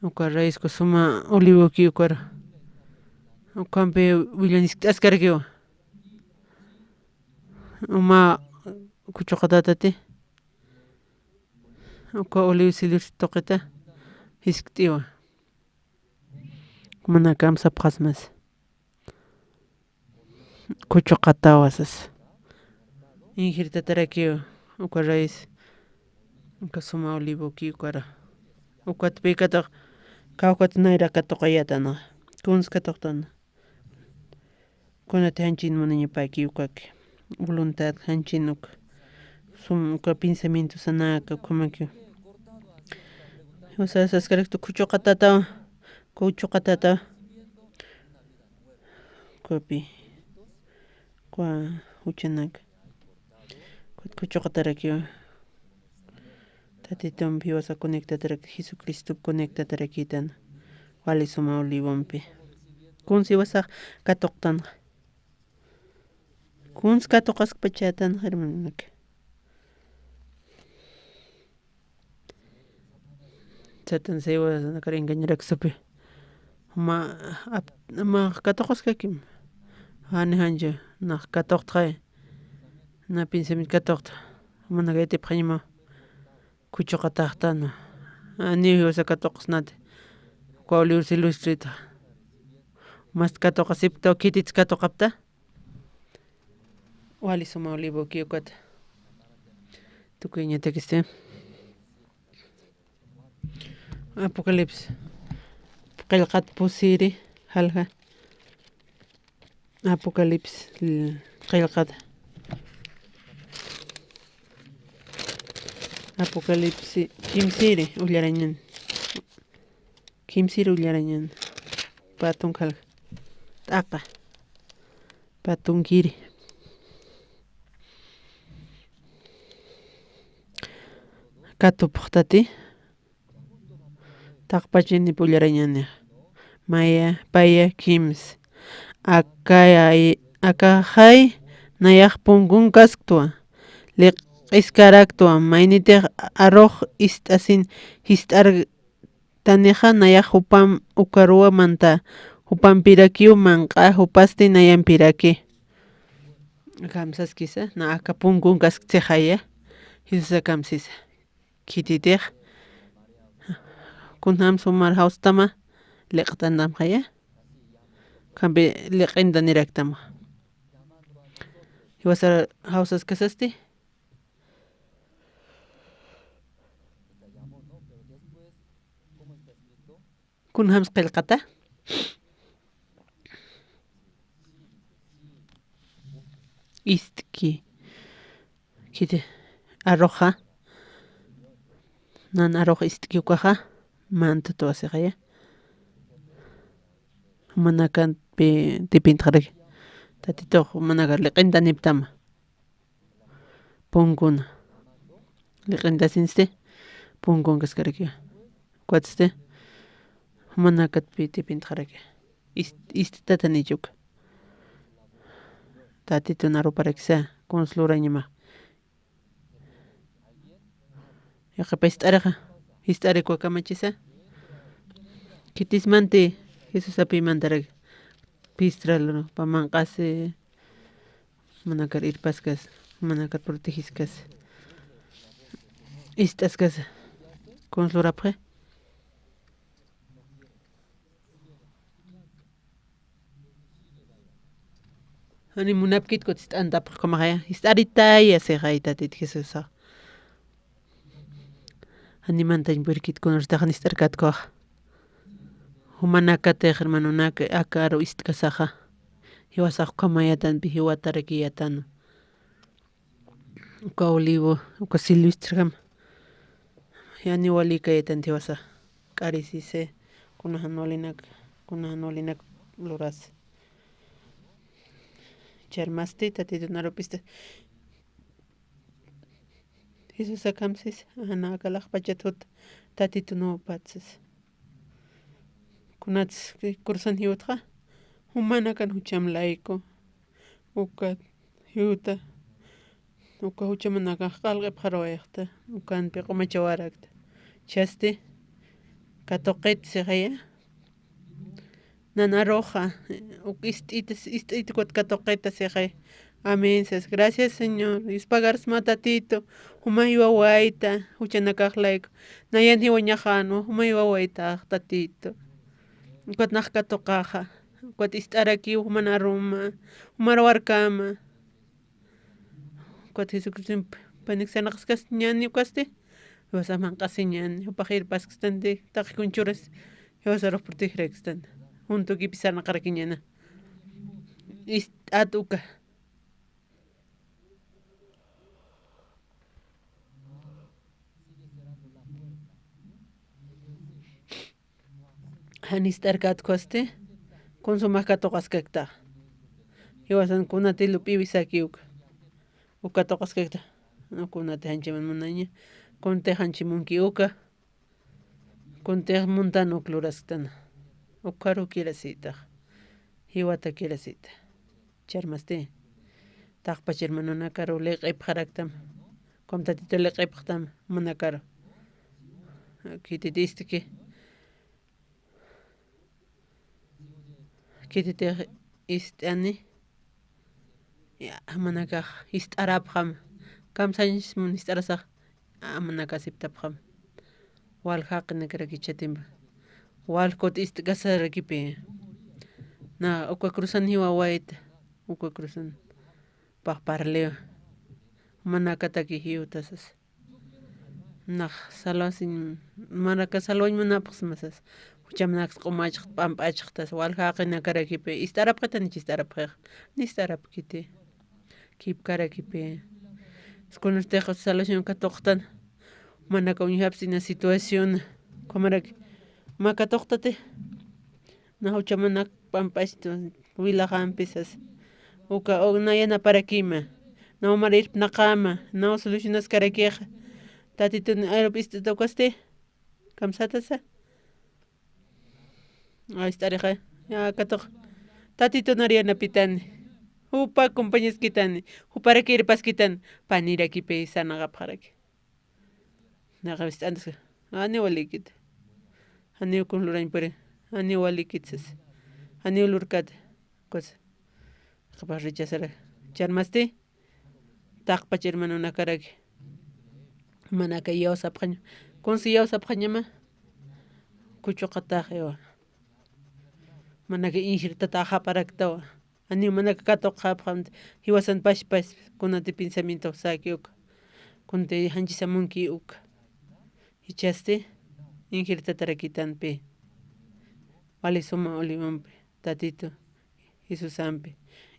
Uka raízku suma olivoki ukara. Ukhampi willanchiktaskarkiwa. Uma khuchuqatatati. Uka olivo silvestre tuqita jiskt'iwa. Manakam sapxasmas. Khuchuqatawa sas. Injirtatarakiwa uka raíz. Uka suma olivoki ukara. Ukat pikataq kawkat nayra katuqayatana. Kunskatuqtana. Kunati janchin munañapaki ukaki. Voluntad janchin uka. Sum uka pensamiento sanaka ukhamaki. Usa saskaraktu khuchuqatata, khuchuqatata. Kupi. Kua juchanaka. Kut khuchuqatarakiwa. Tatitumpi jiwasa conectatarak, Jesucristo conectatarakitana. Wali suma olivompi. Kunsi jiwasax katuqtanxa. Kunsi katuqaskpachätanxa, hermanonaka. Satan jiwasanakar engañaraksupi. Ma, ap-, ma katuqaskakim. Jani jancha, nax katuqtxay. Na pensamiento katuqta. Manaka yatipxañama. Khuchuqataxtana. Ani jiwasa katuqsnati. Uka olivo silvestreta. Mast katuqasipkta, khitit katuqapta. Wali suma olivoki ukata. Tukuyñatakisti. Apocalipsis. Qillqat pusiri. Alja. Apocalipsis, l-, qillqata. Apocalipsis kimsiri ullarañan. Kimsiri ullarañan. Patunkalja. T'aqa. Patunkiri. Katupuxtati. Taqpachinip ullarañani. Maya, paya, kims. Akay, akaxay, nayax punkun kasktwa. Liq'iskaraktwa, maynitix arux ist'asin jist'artanixa, nayax jupam ukaruwa manta, jupampirakiw manq'a, jupasti nayampiraki. Kamsaskisa, na aka punkun kasksixaya, Jesusa kamsisa. Khititix. Kunjam sumar jawstama, liq'tantamxaya. Kampi liq'intaniraktama. Jiwasar jawsaskasasti. Kunjams qillqata. Ist'ki. Khiti arruxa. Nan arrux ist'ki ukaxa. Mantatuw asixaya. Jumanakan pi-, tipintxaraki. Tatitux jumanakar liq'intaniptama. Punkuna. Liq'intasinsti, punkun kaskaraki. Ukatsti, jumanakat pi tipintxaraki. Ist-, ist'tatanich uka. Tatitun aruparakisa, kuns lurañama. Yaqhipa jist'arixa, jist'arikwa kamachisa. Khitismanti, Jesusapi mantarak, pistralu, pa manq'asi, manakar irpaskas, manakar protegiskas, ist'askas, kuns lurapxi. Jani munapkit kut jist'antapxi ukhamaxaya, jist'aritaya sixay Tatit Jesusax. Jani mantañ purkit kunarstax jani jist'arkatkuxa. Jumanakatix hermanonak aka aru ist'kasaxa. Jiwasax ukhamayatanpi jiwatarakiyatanu. Uka olivo, uka silvestrejam. Jani walikayatan jiwasa. K'arisise, kuna jan walinak, kuna jan walinak luras. Charmasti, Tatitun arupista. Jesusa kamsis, jana aka laqpachat jut, Tatitun upatsis. Kunats, kursan jiwtxa, jumanakan jucham layku. Ukat, jiwta, uka juchamanakax q'alq'ipxarawayxta, ukanpi q'umachawarakta. Chasti, katuqit sixaya. Nan aruxa, uk ist'it, ist'it ukat katuqita sixay. Amén, sas. Gracias, Señor. Yuspagarsma Tatitu, jumay wawayta, juchanakax layku. Nayan jiwañaxanwa, jumay wawaytax Tatitu. Ukat nax katuqaxa. Ukat ist'arakiw juman aruma, jumar warkama. Ukat Jesucristomp panik sarnaqaskasti ñani ukasti, jiwasax manq'asi ñani, jupax irpaskstanti, taqi kunchuras, jiwasarux protegerakstani. Juntukipi sarnaqarakiñana. Ist'at uka. Jan ist'arkatkusti, kun sumax katuqaskakta. Jiwasan kunati lup'iwi saki uka. Uka katuqaskakta. No, kunati janchiman munaña. Kunti janchi munki uka. Kunti muntan uk lurasktan. Ukaru kirasita. Jiwata kirasita. Charmasti. Taqpach hermanonakaru liq'ipxaraktam. Kum Tatitu liq'ipxtam, manakaru. Khititistki. Khititix ist'ani. Ya, manakax ist'arapxam. Kamsañs mun ist'arasax. Amanakasiptapxam. Wal jaqinakarakichatimba. Wal kut ist'kasarakipi. Na, uka cruzan jiwawayta. Uka cruzan. Pax parlewa. Manakataki jiwtasas. Nax salwasiñ, manaka salwañ munapxsmasas. Juchamanaks q'umachxt, p'amp'achxtas, waljaqinakarakipi, ist'arapxitani chist'arapxixa, nist'arapkiti. Kipkarakipi. Kunastix solución katuqtan. Manaka uñjapsina situación. Kumaraki. Makatuqtati. Na juchamanak p'amp'achtu. Wilaxampisas. Uka, o, na yanaparakima. Na umarïrpnaqama. Na solucionaskarakixa. Tatitun arup ist'atukwasti. Kamsatasa. Ay, ist'arixa, ya, katuq. Tatitun ari yanapitani. Jupa compañaskitani. Juparakirpaskitani. Panirakipi sanaqapxaraki. Naqa ist'antaska. Janiw walikit. Janiw kun lurañ puri. Janiw walikit sas. Janiw lurkat. Cosa. Qhapa rechazara. Charmasti. Taqpach hermanonakaraki. Manaka iyawsapxaña. Kunsi iyawsapxañama. Kuchuqatax iwa. Manaka injirtatax japaraktawa. Janiw manaka katuqxapxamti. Jiwasan pashpas. Kunati pensamiento saki uka. Kunti janchisamunki uka. Jichhasti. Injirtatarakitanpi. Wali suma Olivompi. Tatitu. Jesusampi,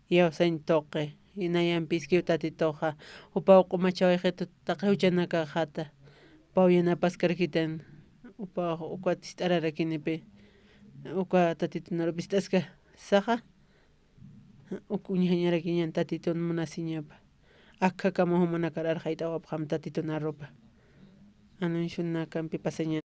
iyawsañ tuqi, inayampi iskiw Tatituxa, jupaw q'umachawayxitu taqi juchanakaxata, jupaw yanapaskarkitan, jupaw ukat ist'ararakinipi, uka Tatitunarup ist'aska saxa, uk uñjañarakiñan Tatitun munasiñapa, akhakama jumanakar arxayt'awapxam Tatitunarupa. Anuncio nakampi pasañan.